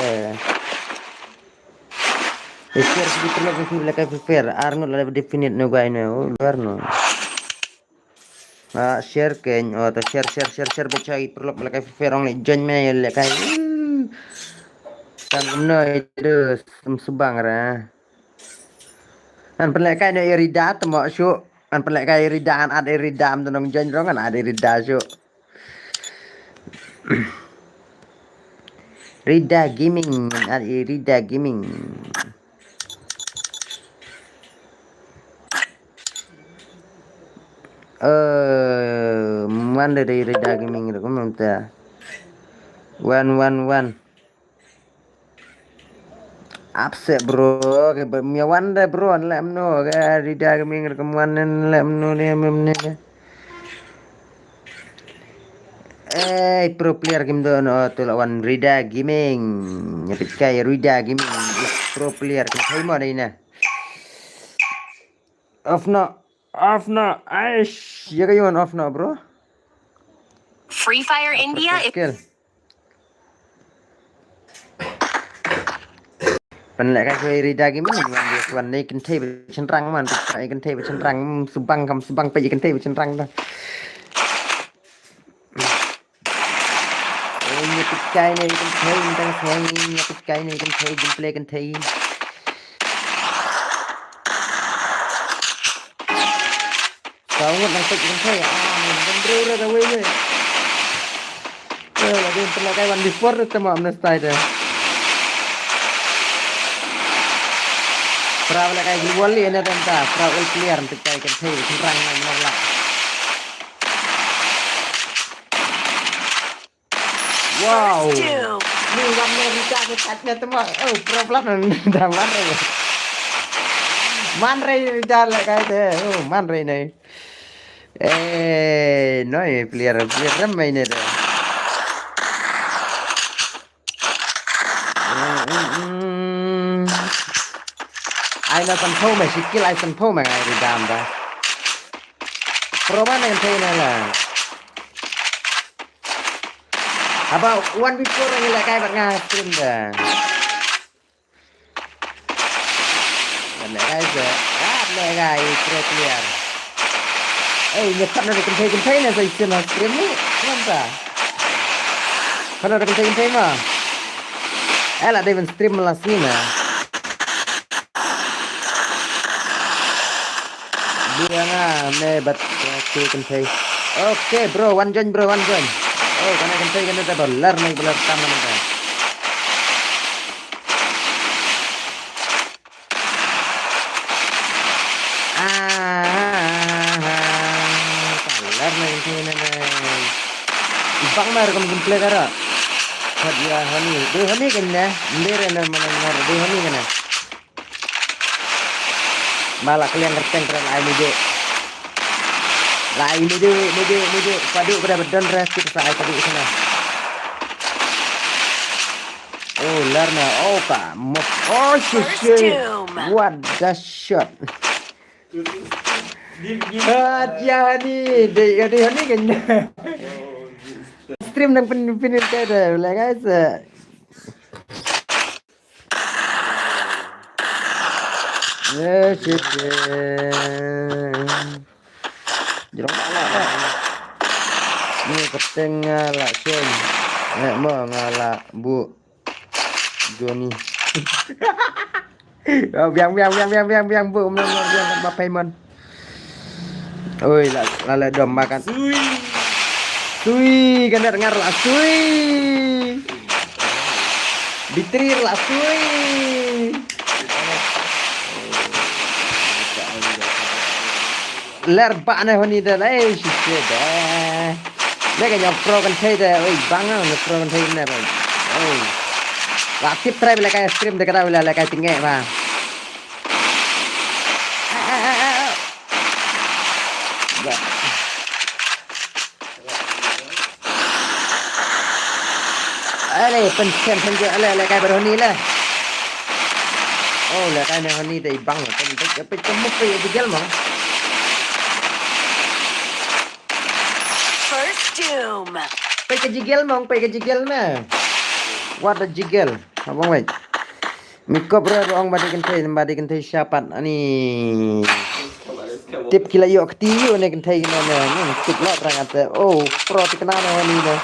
Share, share, bro, biki, bala kai share. Ar ngut la definite no guy no, luar no. Ah, share kein, oh, to share, share, share, share, bechai, paralok, bala kai fair ong le join me, le kai. Hmm. Kan kumno itu, sem subang ra. Kan pynlehkai no ïa Rida, temo shu. Kan pynlehkai ïa Rida, an ad ïa Rida, am to nong join rong, an ad ïa Rida shu. Rida Gaming, an ad ïa Rida Gaming. Eh, man da dei Rida Gaming ruh kumno mynta. Wan, wan, wan. Upset, bro. Ke ba mia wan da, bro, an lem no. Ke Rida Gaming ruh kumno wan lem no ne mem ne. Eh, pro player game do no, tu la wan Rida Gaming. Ïa pit kai Rida Gaming. Pro player game thai mo dei na. Off no, off no, aish, ya ka yon off no, bro. Free Fire India, skill. Pynlehkai Rida Gaming, wan dia wan ne kynthei ba chynrang man, ne kynthei ba chynrang, mm, subang kam subang pa kynthei ba chynrang da. Oh, ïa pit kai ne kynthei, tang seng, ïa pit kai ne kynthei, gameplay kynthei. Saw ngut nang pit kynthei, ah, nang bro ra da wei ne. Eh, lagi pynlehkai wan before te ma amne style de. Pra lehkai global ïa ne tang ta, pra all player pit kai kynthei, kynrang nang nang la. Wow. First kill. Ni wan ne Rida ke kat ne temo. Oh, problem da wan ne. Man rei da la kai te. Oh, man rei nei. Eh, noi player, player ram mai ne da. Mm, mm, mm. Ai na san pho mai, sikil ai san pho mai, ai ri dam da. Pro man ne thei na la. Haba one v four ngi la kai bad nga stream da. Ngan leh kai sa. Ngan leh kai pro player. Eh, nya pat na da kynthei kynthei na sa isen ha stream ni. Kumta. Pat na da kynthei kynthei ma. Eh, la dei ban stream la sngi na. Bia nga me bad kynthei kynthei. Okay bro, wan join bro, wan join. Oh, kane kynthei kane ta ba lar nai ba lar tam kane ta. Ah, ka lar nai kynthei kane ta. Ibang mar kam gameplay kara. Khat ya hani. Dei hani kane. Ndere na mana ngar dei hani kane. Ba la kliang kyrteng kren ai mide. La ai mide, mide, mide. Padu pada bedon re kit sa ai padu sana. Oh, lar na. Oh, ka. Mo. Oh, shit, shit. What the shot. Ah, ya ni. Dei, dei hani kan. Stream nang pin pin ka da. Like I said. Yes, yes, yes. Jrong ba la. Ni peteng nga la sien. Eh, mo nga la bu. Johnny. Oh, biang, biang, biang, biang, biang, biang, bu, biang, biang, biang, ba payment. Oi, la, la, la, dom makan. Sui. Sui, kena dengar lah, sui. Bitri lah, sui. Ler ba ne honi da, eh, shit, shit, eh. Ne ka nyok pro kan thei da, oi, bang, ne pro kan thei ne, oi. Oi. La tip trai bila kai stream de kada bila la kai tinge ba. Ale, pen, pen, pen, pen, ale, ale, kai bar honi le. Oh, le kai ne honi dei bang, pen, pen, pen, pen, pen, pen, pen, pen, pen, First doom. Pei ka jigel mong, pei ka jigel na. What a jigel. Abang wei. Mikop re ruang badi kynthei, badi kynthei shapat ani. Tip kila yok kti yu ne kynthei kina ne. Hmm, tip lot rang ate. Oh, pro ti kena ne wani ne.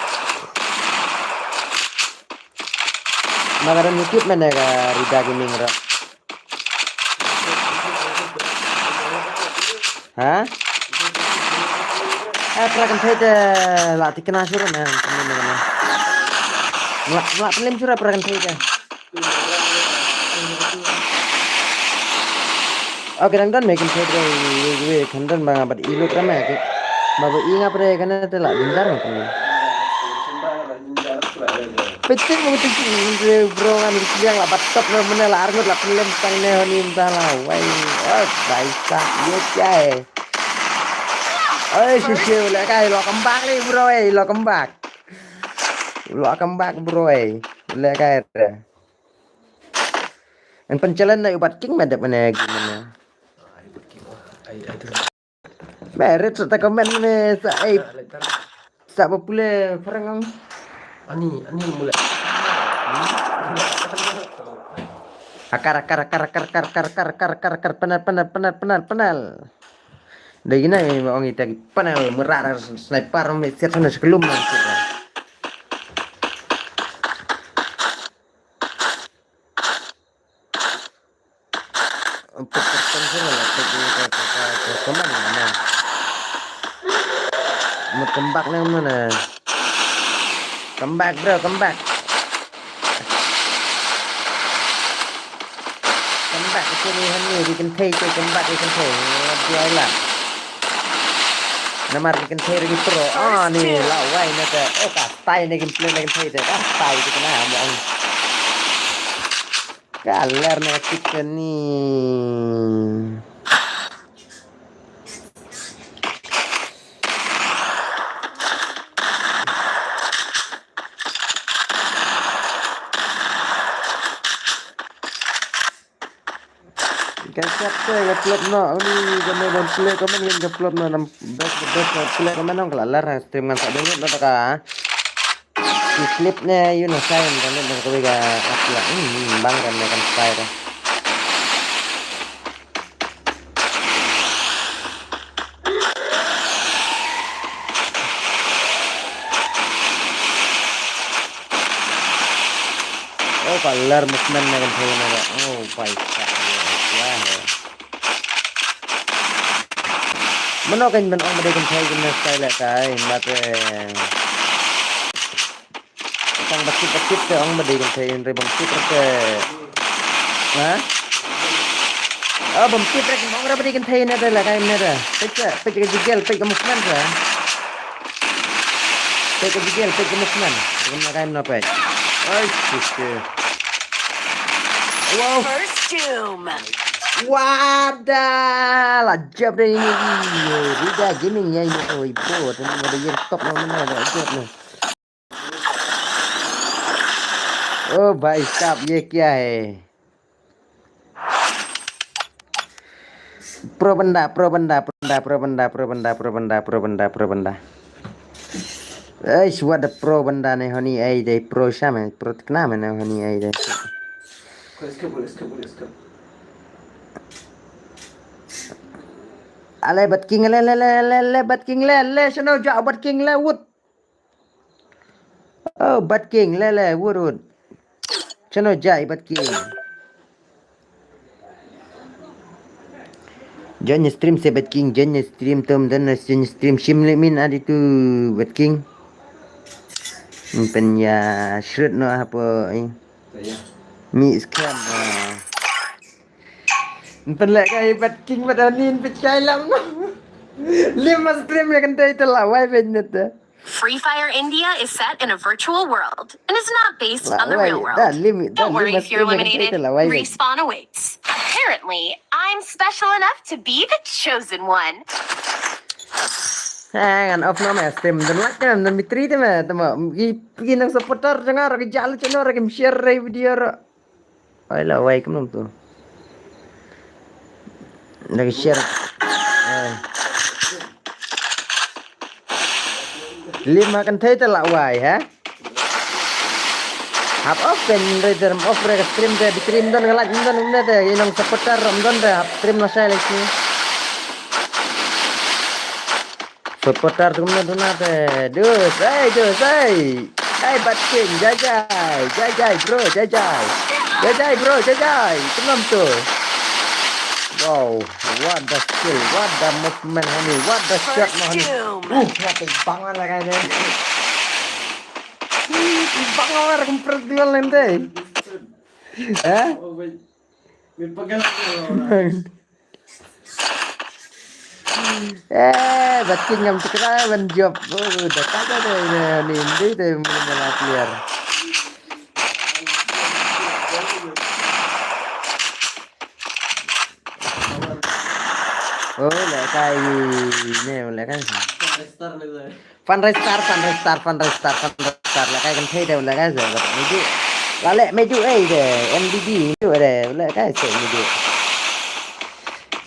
Magaran YouTube mene ka Rida Gaming ra. Ha? Eh, pra kynthei te la tikna shuh ne, ne, ne, ne. Mla, mla pynlem shuh pra kynthei te. Okay, dang don me kynthei te, we, we, we, kan don ba nga bad i lut ra me, ke. Ba ba i nga pre kane te la dindar me kane. Pete mo te si bro ngan ki yang la bat top na mena la arngut la pynlem tang ne honi mta la wai. Oh, baisa, ye kya hai? Oi, shishe, le kai lo come back le bro, eh, lo come back. Lo come back bro, eh. Le kai re. En penchalen na ubat king ma dep ne gi mena. Merit sa ta comment me sa ai. Sa ba pule pharang ang. Ani, ani mula. Akar, akar, akar, penal, penal, penal, penal, penal. Dei gina ma ong ita gi penal, merar sniper me siat sana sekelum na. Untuk person sini lah, untuk di ke, ke, ke, ke, ke mana, mana? Mau come back ni mana? Come back, bro, come back. Come back ke sini, hani, di kynthei tu, come back di kynthei. Dia lah. Namar di kynthei lagi pro. Ah, ni, lawai na ke. Oh, kastai ni gameplay ni kynthei tu. Kastai tu kena, mo. Ka ler na ka tip kani. Ka shot te ka plop noh, uni ka me ban play comment, uni ka plop noh, nam best, the best, play comment ong ka la lar ha stream ngan sa download noh ta ka. Ki clip ne, you know, sign ka ne, ka ka ka upload. Hmm, bang kan ne kan spy ta. Oh, ka lar movement ne kan thei ne. Oh, bhai sahab, ye kya hai? Mano kan ban ong ba dei kan thei kan ne style kai, mate. Tang ba kit ba kit te ong ba dei kan thei, hynrei bym kit te. Ha? Oh, bym kit re, ong re ba dei kan thei ne te la kai ne te. Peit ka, peit ka jigel, peit ka movement te. Peit ka jigel, peit ka movement. Kum la kai ne peit. Oi, shit, shit. Wow. First doom. Wada, la jab de ini. Rida Gaming ya ini. Oi, bro, tadi ada yang top nama mana, la jab ni. Oh, bhai sahab, ye kya hai? Pro banda, pro banda, pro banda, pro banda. Eish, what the pro banda ne honi ai dei, pro sha me, pro tikna me ne honi ai dei. Ale Bat King, le, le, le, le, le, Bat King, le, le, shano ja Bat King, le, wut. Oh, Bat King, le, le, wut, wut. Shano ja i Bat King. Join stream se Bat King, join stream tom dan join stream shim le min adi tu Bat King. Pen ya shrut no hapo, eh. Mi scam, ah. Pen le kai Bat King, Bat Anin, pechai lam. Lima stream ya kan tai telah, wai ben net. Free Fire India is set in a virtual world and is not based on the real world. Don't worry if you're eliminated. Respawn awaits. Apparently, I'm special enough to be the chosen one. Hang on, off no me stream. Dan like them, dan mitri them, tama. Gi, gi nang supporter jangan, ragi jalu channel, ragi share video. Ai la wai kumno tu. Lagi share. Ai. Lima kan thei te la wai ha. Hap off kan re derm off re stream te bitrim don galat don ne te inong supporter rom don te hap stream la sai lagi. Supporter tu kumno tu na te. Dus, hey, dus, hey. Hey, Bat King, jai jai. Jai jai, bro, jai jai. Jai jai, bro, jai jai. Kumno tu. Wow, what the skill, what the movement, honey, what the shot, honey. Uh, what the bang la kai de. Bang la kum press duel lente. Eh? Eh, Bat King ngam tikra ban jop. Oh, da ka da da ni ndi te mun mala player. Oh, le kai ne, le kai. Fan Rai Star, Fan Rai Star, Fan Rai Star, Fan Rai Star. La kai kan thei de la kai sa. Medu. La le medu ei de. M B B medu de. La kai sa medu.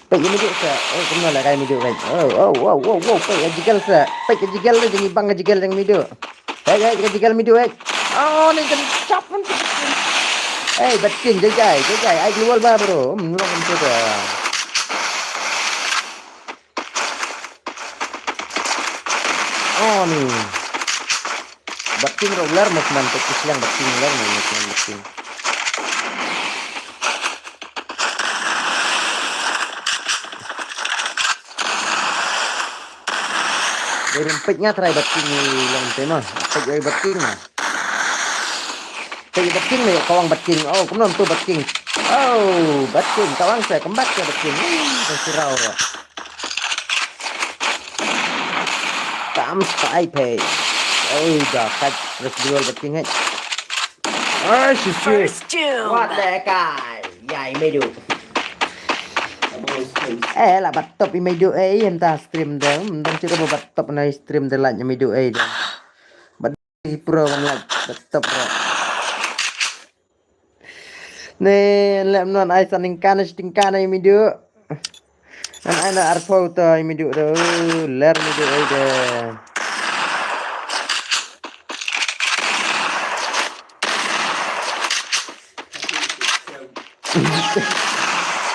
Peit medu sa. Oh, kumno la kai medu kai. Oh, oh, oh, oh, oh. Peit jigal sa. Peit jigal de, jing bang jigal jing medu. Hey, hey, jigal medu hey. Oh, ni kan chap pun. Hey, Bat King, jai jai, jai jai. Ai global ba bro. Hmm, long tu dah. Oh, ni. Bat King ruler movement tu kislang Bat King ruler movement Bat King. Dari peit nga try Bat King ni long tema. Peit ai Bat King na. Peit Bat King ni, kawang Bat King. Oh, kumno tu Bat King. Oh, Bat King, kawang sa, kembat sa Bat King. Ih, dah sirau dah. Tam spy page. Oi, da kat terus duel Bat King, eh. Ai, shi shi. First doom. Wat le kai. Ya, i Meidu. Eh, la bat top i Meidu, eh, ym ta stream de. Ym dang chiro bat top na stream de, like i Meidu, eh, de. Bat i pro ban like, bat top, bro. Ne, lem non ai sa ningkan, shi tingkan i Meidu. Nan ai na arphew ta i Meidu de. Ler Meidu ai de.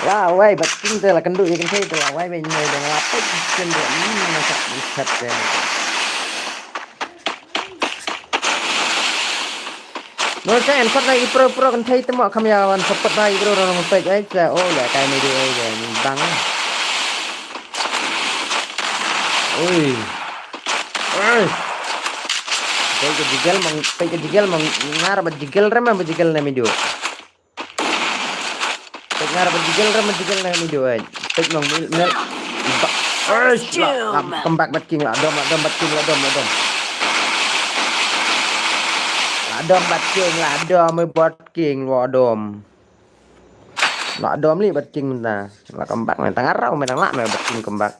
La wai bat king te la kynduh ïa kynthei te la wai ba ïa dang la pek king te. Hmm, na ka chat te. No sa en kot na i pro pro kynthei te mo kham ïa wan support na i pro rong pek ai sa o la kai Meidu ai de bang. Oi. Oi. Pek ka jigel mang, pek ka jigel mang ngar ba jigel rem ba jigel na Meidu. Pek ngar ba jigel rem ba jigel na Meidu ai. Pek mang mil mil. Ba. Oi, la, la, come back bat king la dom, la dom bat king la dom, la dom. La dom bat king la dom, bat king la dom. La dom li bat king mynta. La come back mynta ngarau mynta la me bat king come back.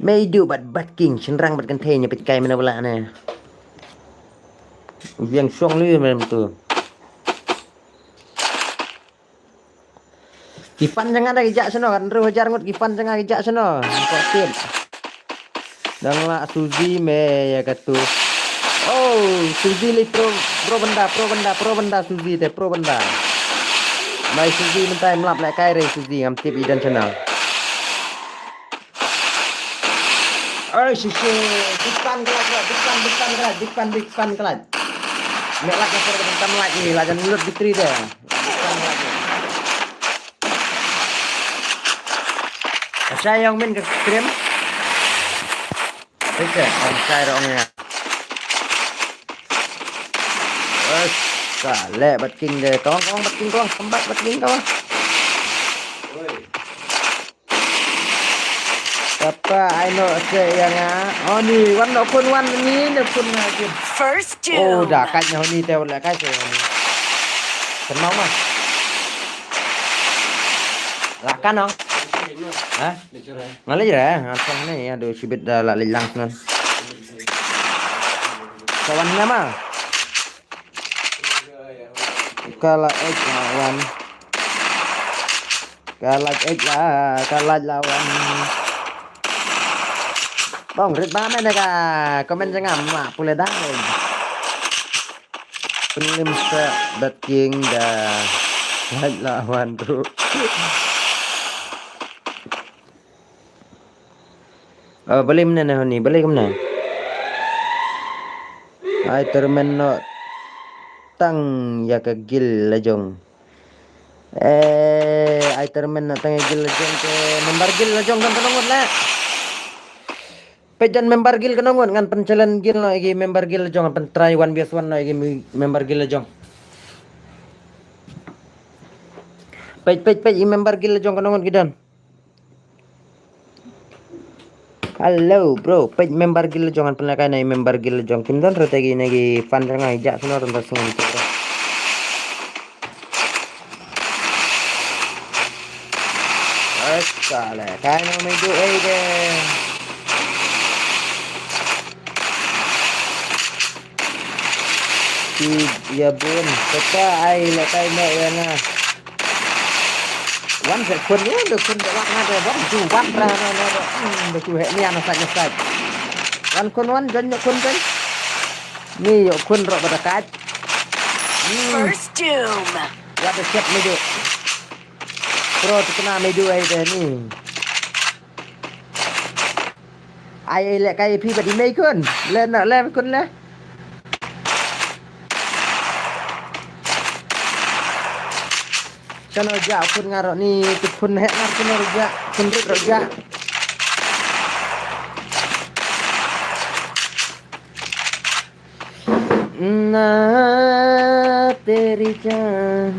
Meidu bad bat king shynrang bad kynthei nya peit kai mena bala ne. Biang shong li mem tu. Ki fan jong nga da ki jak seno kan ru hajar ngut ki fan jong nga ki jak seno. Ko tip. Dang la Suzy me ïa katu. Oh, Suzy li pro pro benda, pro benda, pro benda Suzy te, pro benda. Mai Suzy mynta em lap le kai re Suzy ngam tip i don channel. Oi, shi shi, big fan ka laj, big fan, big fan ka laj, big fan, big fan ka laj. Mek laj ka por ka tam laj ni, laj jan lut bitri de. Big fan ka laj ni. Ka shai yong min ka stream. Oke, ang shai rong ya. Bas, ka le bat king de, kong kong bat king kong, kembak bat king kong. Kata ai no se ïa nga. Oh ni wan no kun wan ni no kun nga kin. First doom. Oh da kat nyo ni te wala kat se ni. Kenal mah. Lakan no. Ha? Ngalai jera ngan sang ni ya do sibit da la lilang nan. Kawan nama? Kala ek lawan. Ka laj ej la, ka laj lawan. Bong rit ba men ka comment jong nga ma pule dang. Pynlim sa dat king da laj lawan tu. Oh, beli mena ne honi, beli kemna? Ai termen no tang ya ka gil lajong. Eh, ai termen na tang gil lajong ke member gil lajong kan kanongot la. Pejan member gil kanongot ngan pen challenge gil no igi member gil lajong pen try one versus one no igi member gil lajong. Pej pej pej i member gil lajong kanongot gidan. Hello bro, pej member gil jong an pynlehkai na member gil jong kim don rete gi na gi fan jong ai ja sno ron basngan tu bro. Esta le kai no me du ei de. Ti ya bun, kata ai le kai me ya nga. Wan se khun, eh, de khun de wak nga de, wan ju wan ra na na de, hmm, de ju he nian na sait na sait. Wan khun wan, jon yo khun jon. Ni yo khun ro bada kaj. Hmm. First doom. Wa de siap me ju. Pro tu kena me ju ai de ni. Ai, ai, le kai phi ba di mei kun. Le na le kun le. Chano ja kun ngaro ni tu kun he ngar kun ro ja kun rit ro ja. Na teri jan.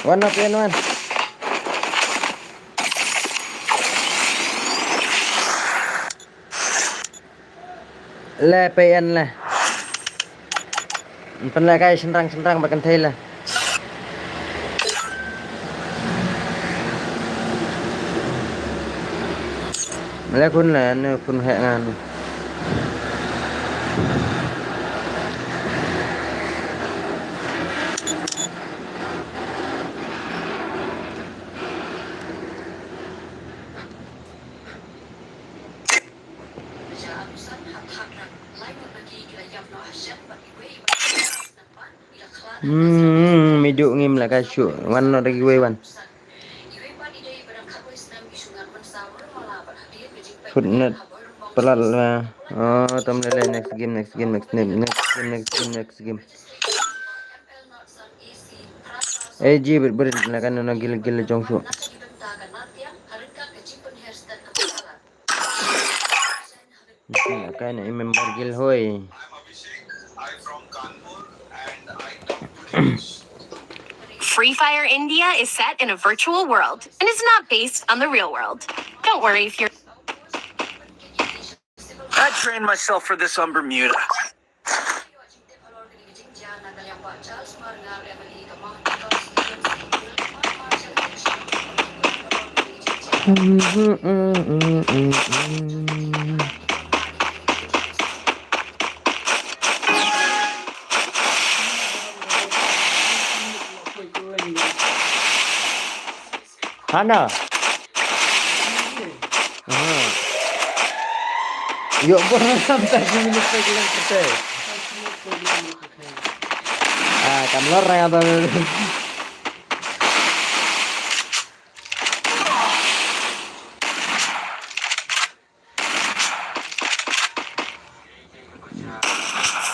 Wan na pyn wan. Le pyn le. Pyn le kai sendang sendang ba kan thei le. Le kun le ne kun he ngan. Hmm, midu ngim la ka shu. Wan no da kiwei wan. Footnet palat la. Oh, tam le le next game, next game, next game, next game, next game, next game. Eh, ji bit bit la kan no gil gil jong shu. Ka na i member gil hoi. Free Fire India is set in a virtual world and is not based on the real world. Don't worry if you're I trained myself for this on Bermuda. Hana. Aha. Yo, bor sampai sini. Ah, kam lor ya, Bang.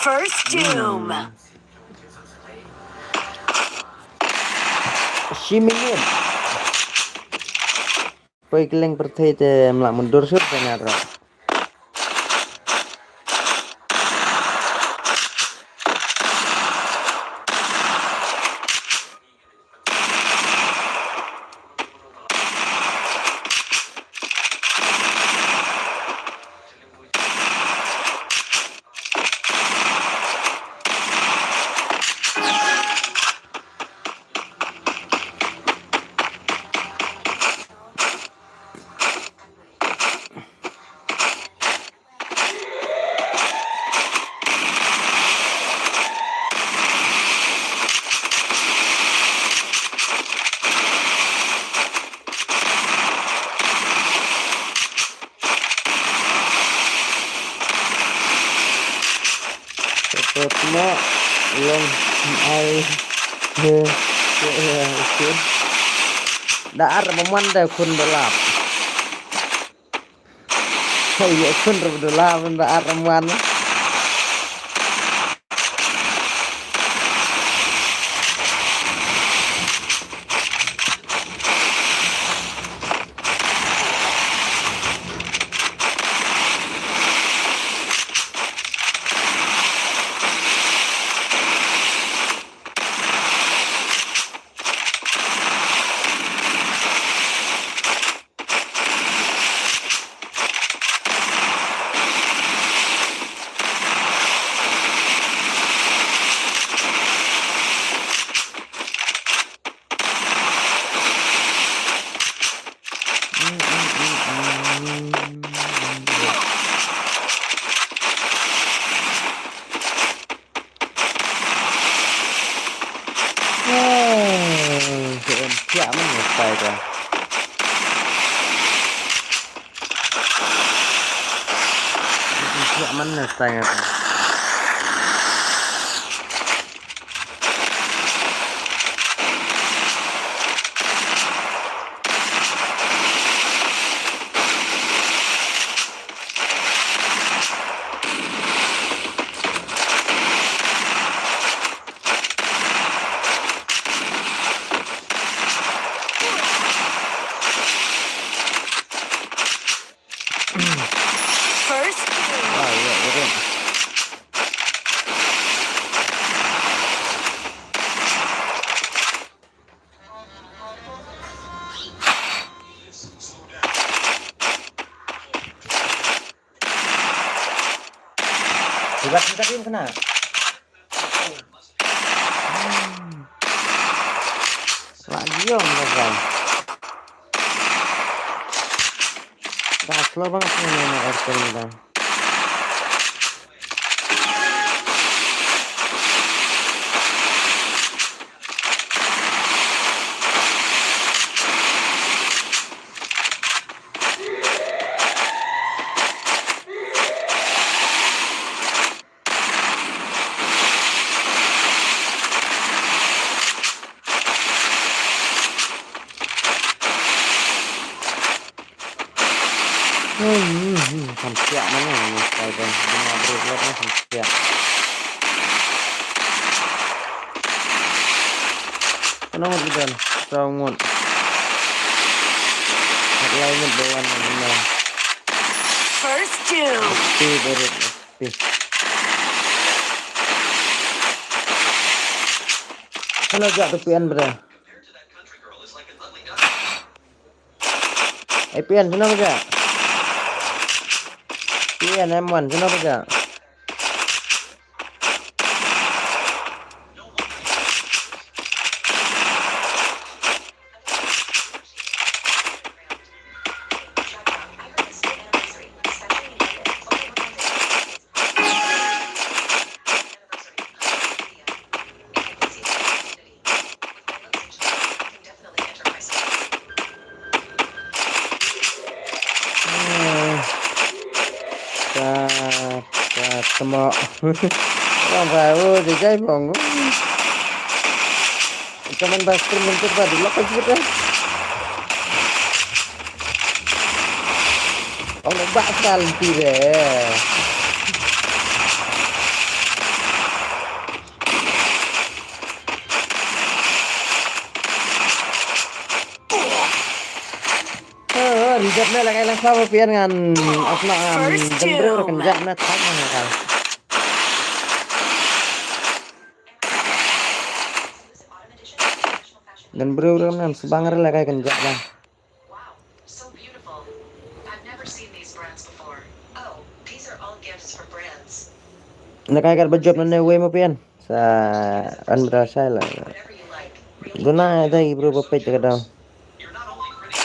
First Doom. Shi minit. Poi kylleng pyrthei te mlak mundur sut te ngat ro. Tepot mo long ai he he he. Da ar ba mon da khun da lap. Hai ya khun da lap da ar ba mon. Thiah man ne style ka. Thiah man ne style ka. First kill. Ah, ya, ya, ya. Wat kita tim kena. Hmm. Wah, diam dah, guys. Dah slow banget nih main airplane dah. Hmm, hmm, hmm, samsiah mana ni, sniper. Dia nak break lah, kan, samsiah. Kena ngut kita, saw ngut. Nak lain ngut bawan ni, nah. First kill. Mesti break, mesti. Kena jak tu P N, bro. Eh, P N, sino ka ja? P N M one, sino ka ja? Ka, ka tmo. Orang baru je jai bong. Kaman bas pun mentuk badu lah kau cerita. Orang bak kal tire. Oh, rijat me la kai lang sa P N ngan asma ngan. First kill. Jembreu kan jat me thak ngan la kai. Jembreu kan sbang re la kai kan jat bang. Wow, so beautiful. I've never seen these brands before. Oh, these are all gifts for brands. Na kai kar ba jop na ne we mo P N. Sa an bra sai la. Whatever you like. Duna dei bro ba peit ka dau. You're not only pretty.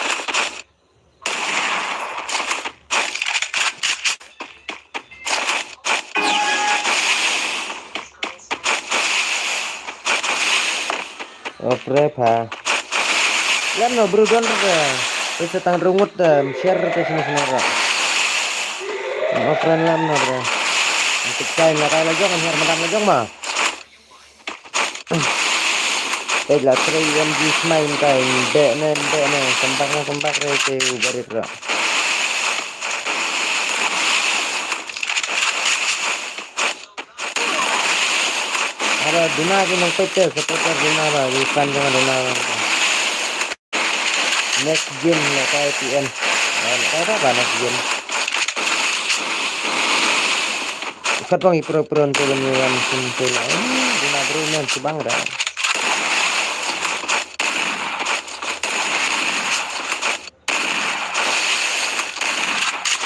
Ofre pha. Lam no bro don re. Pisa tang rungut em share te sini sini re. Ofre lam no bro. Untuk kai la kai la jong, share madam la jong ma. Peit la trei M G smai kai be ne be ne kembang ne kembang re te u barit re. Ada duna ki nang peit te supporter duna ba ki fan jong duna ba. Next game la kai P N. Ah, la kai ba next game. Kat bang i pro pro ntu ban wan sim tu la. Duna bro men sbang ra.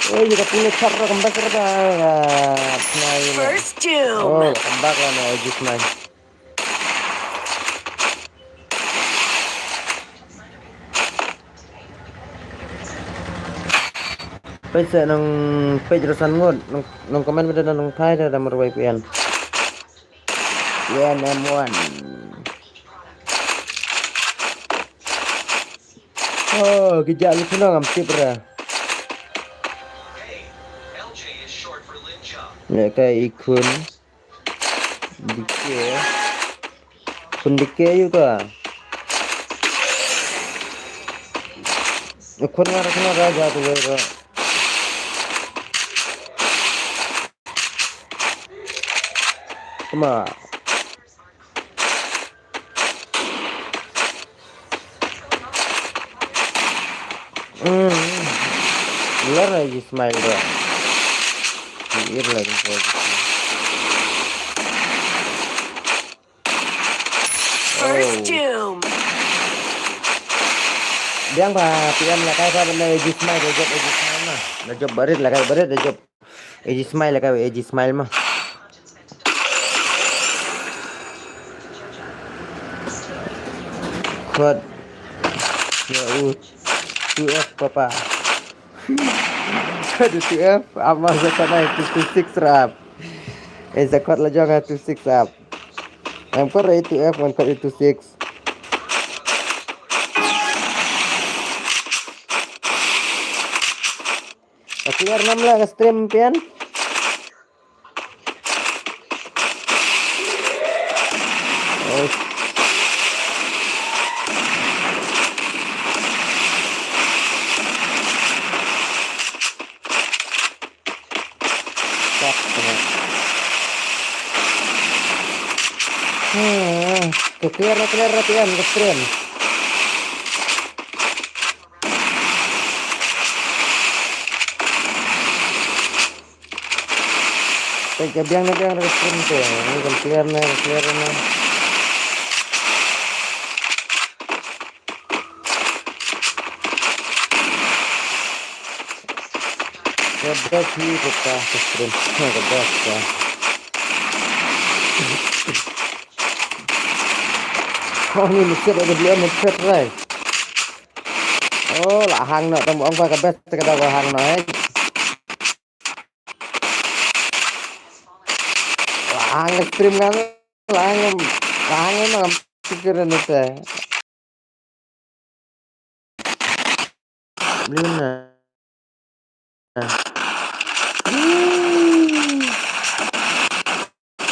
Oi, ka pule char ro kembang ra ba. First kill. Oh, kembang la na ejis man. Peit sa nang peit rusan ngut nang comment beda nang thai da da marwai P N. P N M one. Oh, ki ja lu kena ngam tip ra. Ya kai ikun. Dike. Kun dike yu ka. Kun ngar kena raja tu le ka. Kuma. Hmm. Lar lagi smile bro. Lar lagi smile. First kill. Biang ba P N la kai ba na ejis smile, ejis smile ma. Na jop barit la kai barit ejis. Ejis smile la kai ejis smile ma. Kot. Ya u. Two F papa. Kot two F. Ama sa kot ai two six rap. Eh, sa kot la jong ai two six rap. Em kot ai two F, em kot ai two six. Ka clear nam la ka stream pian. Oh. Fuck, man. Hmm, ka clear, ka clear, ka clear, ka stream. Peit ka biang na biang ka stream te. Ni kan clear na, kan clear na. Ka best hi ka, ka stream. Ka best ka. Oh, ni mesti ada dia mesti try. Oh, la hang noh, tang ong ka best ka da ka hang noh, eh. La hang stream ngan, la hang, la hang noh, fikir ni te. Lina.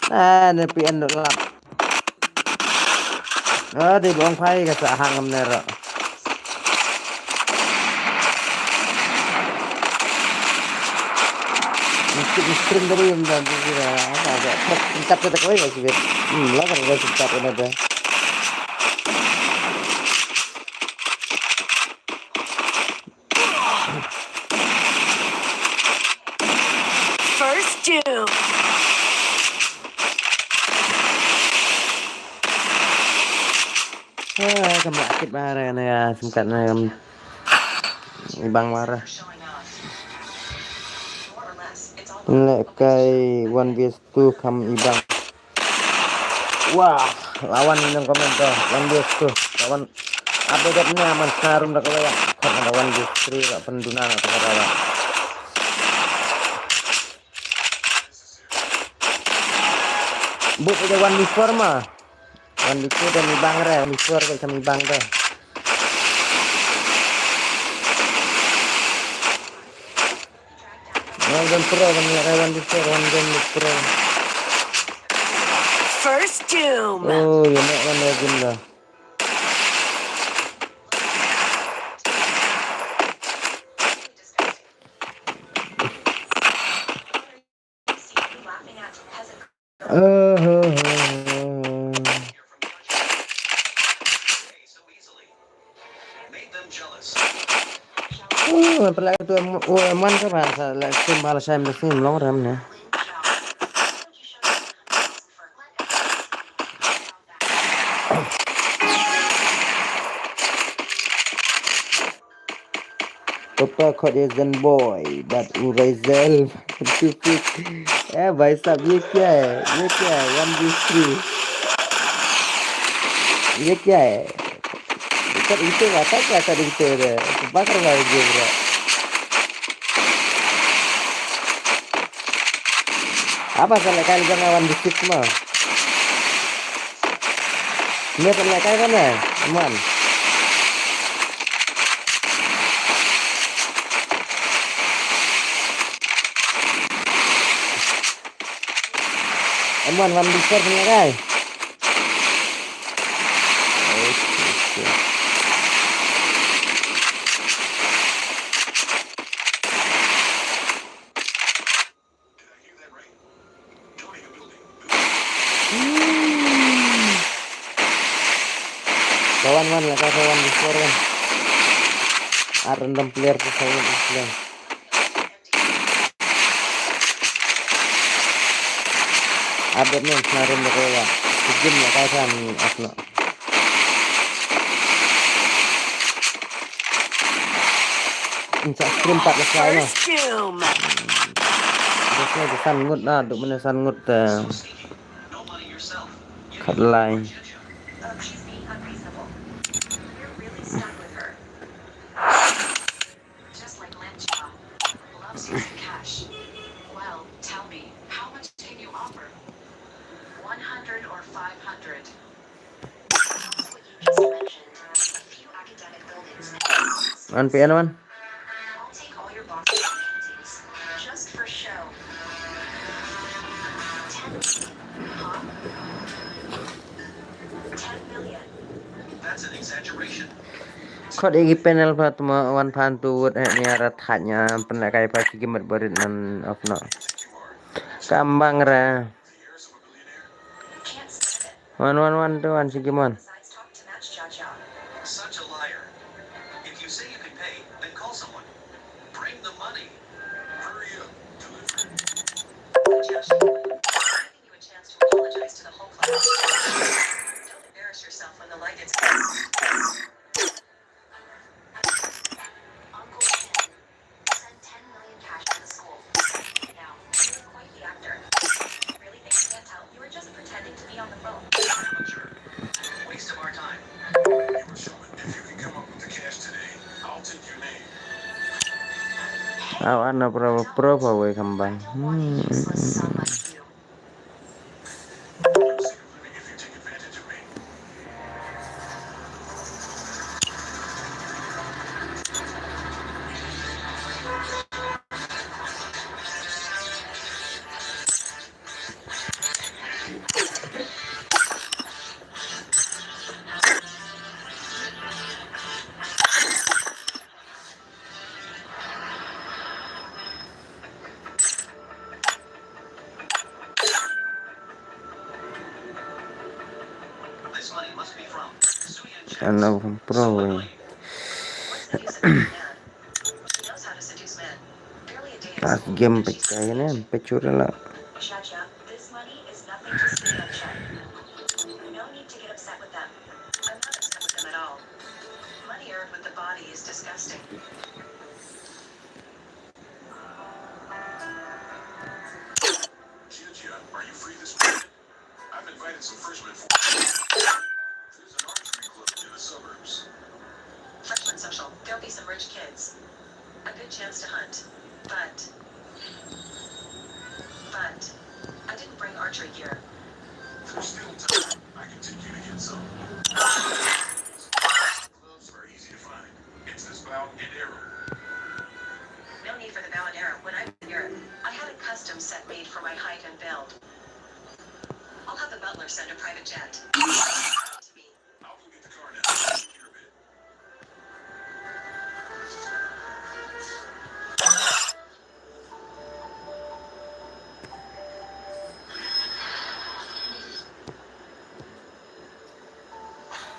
Ah, ne P N dot lap. Ah, dei bong phai ka sa hang am ne ro. Mesti mesti dari yang dan tu kira apa ada. Tingkat kita kau ya sih. Hmm, lah kan ada tingkat ada. First doom. Ah, kam la kit ba re ne ya, sim kat ne kam. Ibang wara. Le kai one vs two kam ibang. Wah, lawan ni nang komen to, one vs two. Lawan apa kat ni aman senarum dah kau ya. Kau ada one vs three lah penduna nak kau rawa. Buk aja one vs four mah. One vs four dah ibang re, one vs four dah ibang dah. One game pro, one game, one game pro. First doom. Oh, you know, one game dah. Uh, uh, uh, uh. Oh, pala tu em, oh, em wan ka ba sa la sim bal sa em sim long ram ne. Papa khot ye Zen boy, but u Raizel. Eh, भाई साहब, ये क्या है? ये क्या है? One v three. ये क्या है? Ikat itu apa? Ikat itu deh. Bakar lagi, bro. Apa salah kali jangan one v six mah? Ni pernah kai kan eh? Aman. Aman, one v four pernah kai. Kawan man la ka kawan before kan. Ar random player tu kawan before. Update ni senarum da ka ya. Game la ka kan asno. Insa stream pat la slai no. First doom. Duk ne san ngut na, duk mene san ngut eh. Khat lai. Wan phi wan. Khot ïa ki panel pat mo wan phan tu wut eh nia rat hat nia pynleh kai pat ki gimet barit nan of no. Kam bang ra. Wan wan wan tu wan si gimon. Such a liar. If you say you can pay, then call someone. Bring the money. Hurry up. Deliver. Josh, I'm giving you a chance to apologize to the whole class. Don't embarrass yourself when the light gets Uncle Sam sent ten million cash to the school. Now, you're quite the actor. You really think you can't tell? You were just pretending to be on the phone. Amateur. Waste of our time. You were showing if you can come up with the cash today, I'll take your name. Aw, ano pro pro pa we kambang. Hmm. Ano from pro eh. Last game pecah ini pecah lah. This money is nothing to sneeze at. No need to get upset with them. I'm not upset with them at all. Money earned with the body is disgusting. Gia, Gia, are you free this weekend? I've invited some freshmen for. There's an archery club in the suburbs. Freshman social. There'll be some rich kids. A good chance to hunt. But. But. I didn't bring archery gear. There's still time. I can take you to get some. Gloves are easy to find. It's this bow and arrow. No need for the bow and arrow. When I was in Europe, I had a custom set made for my height and build. I'll have the butler send a private jet.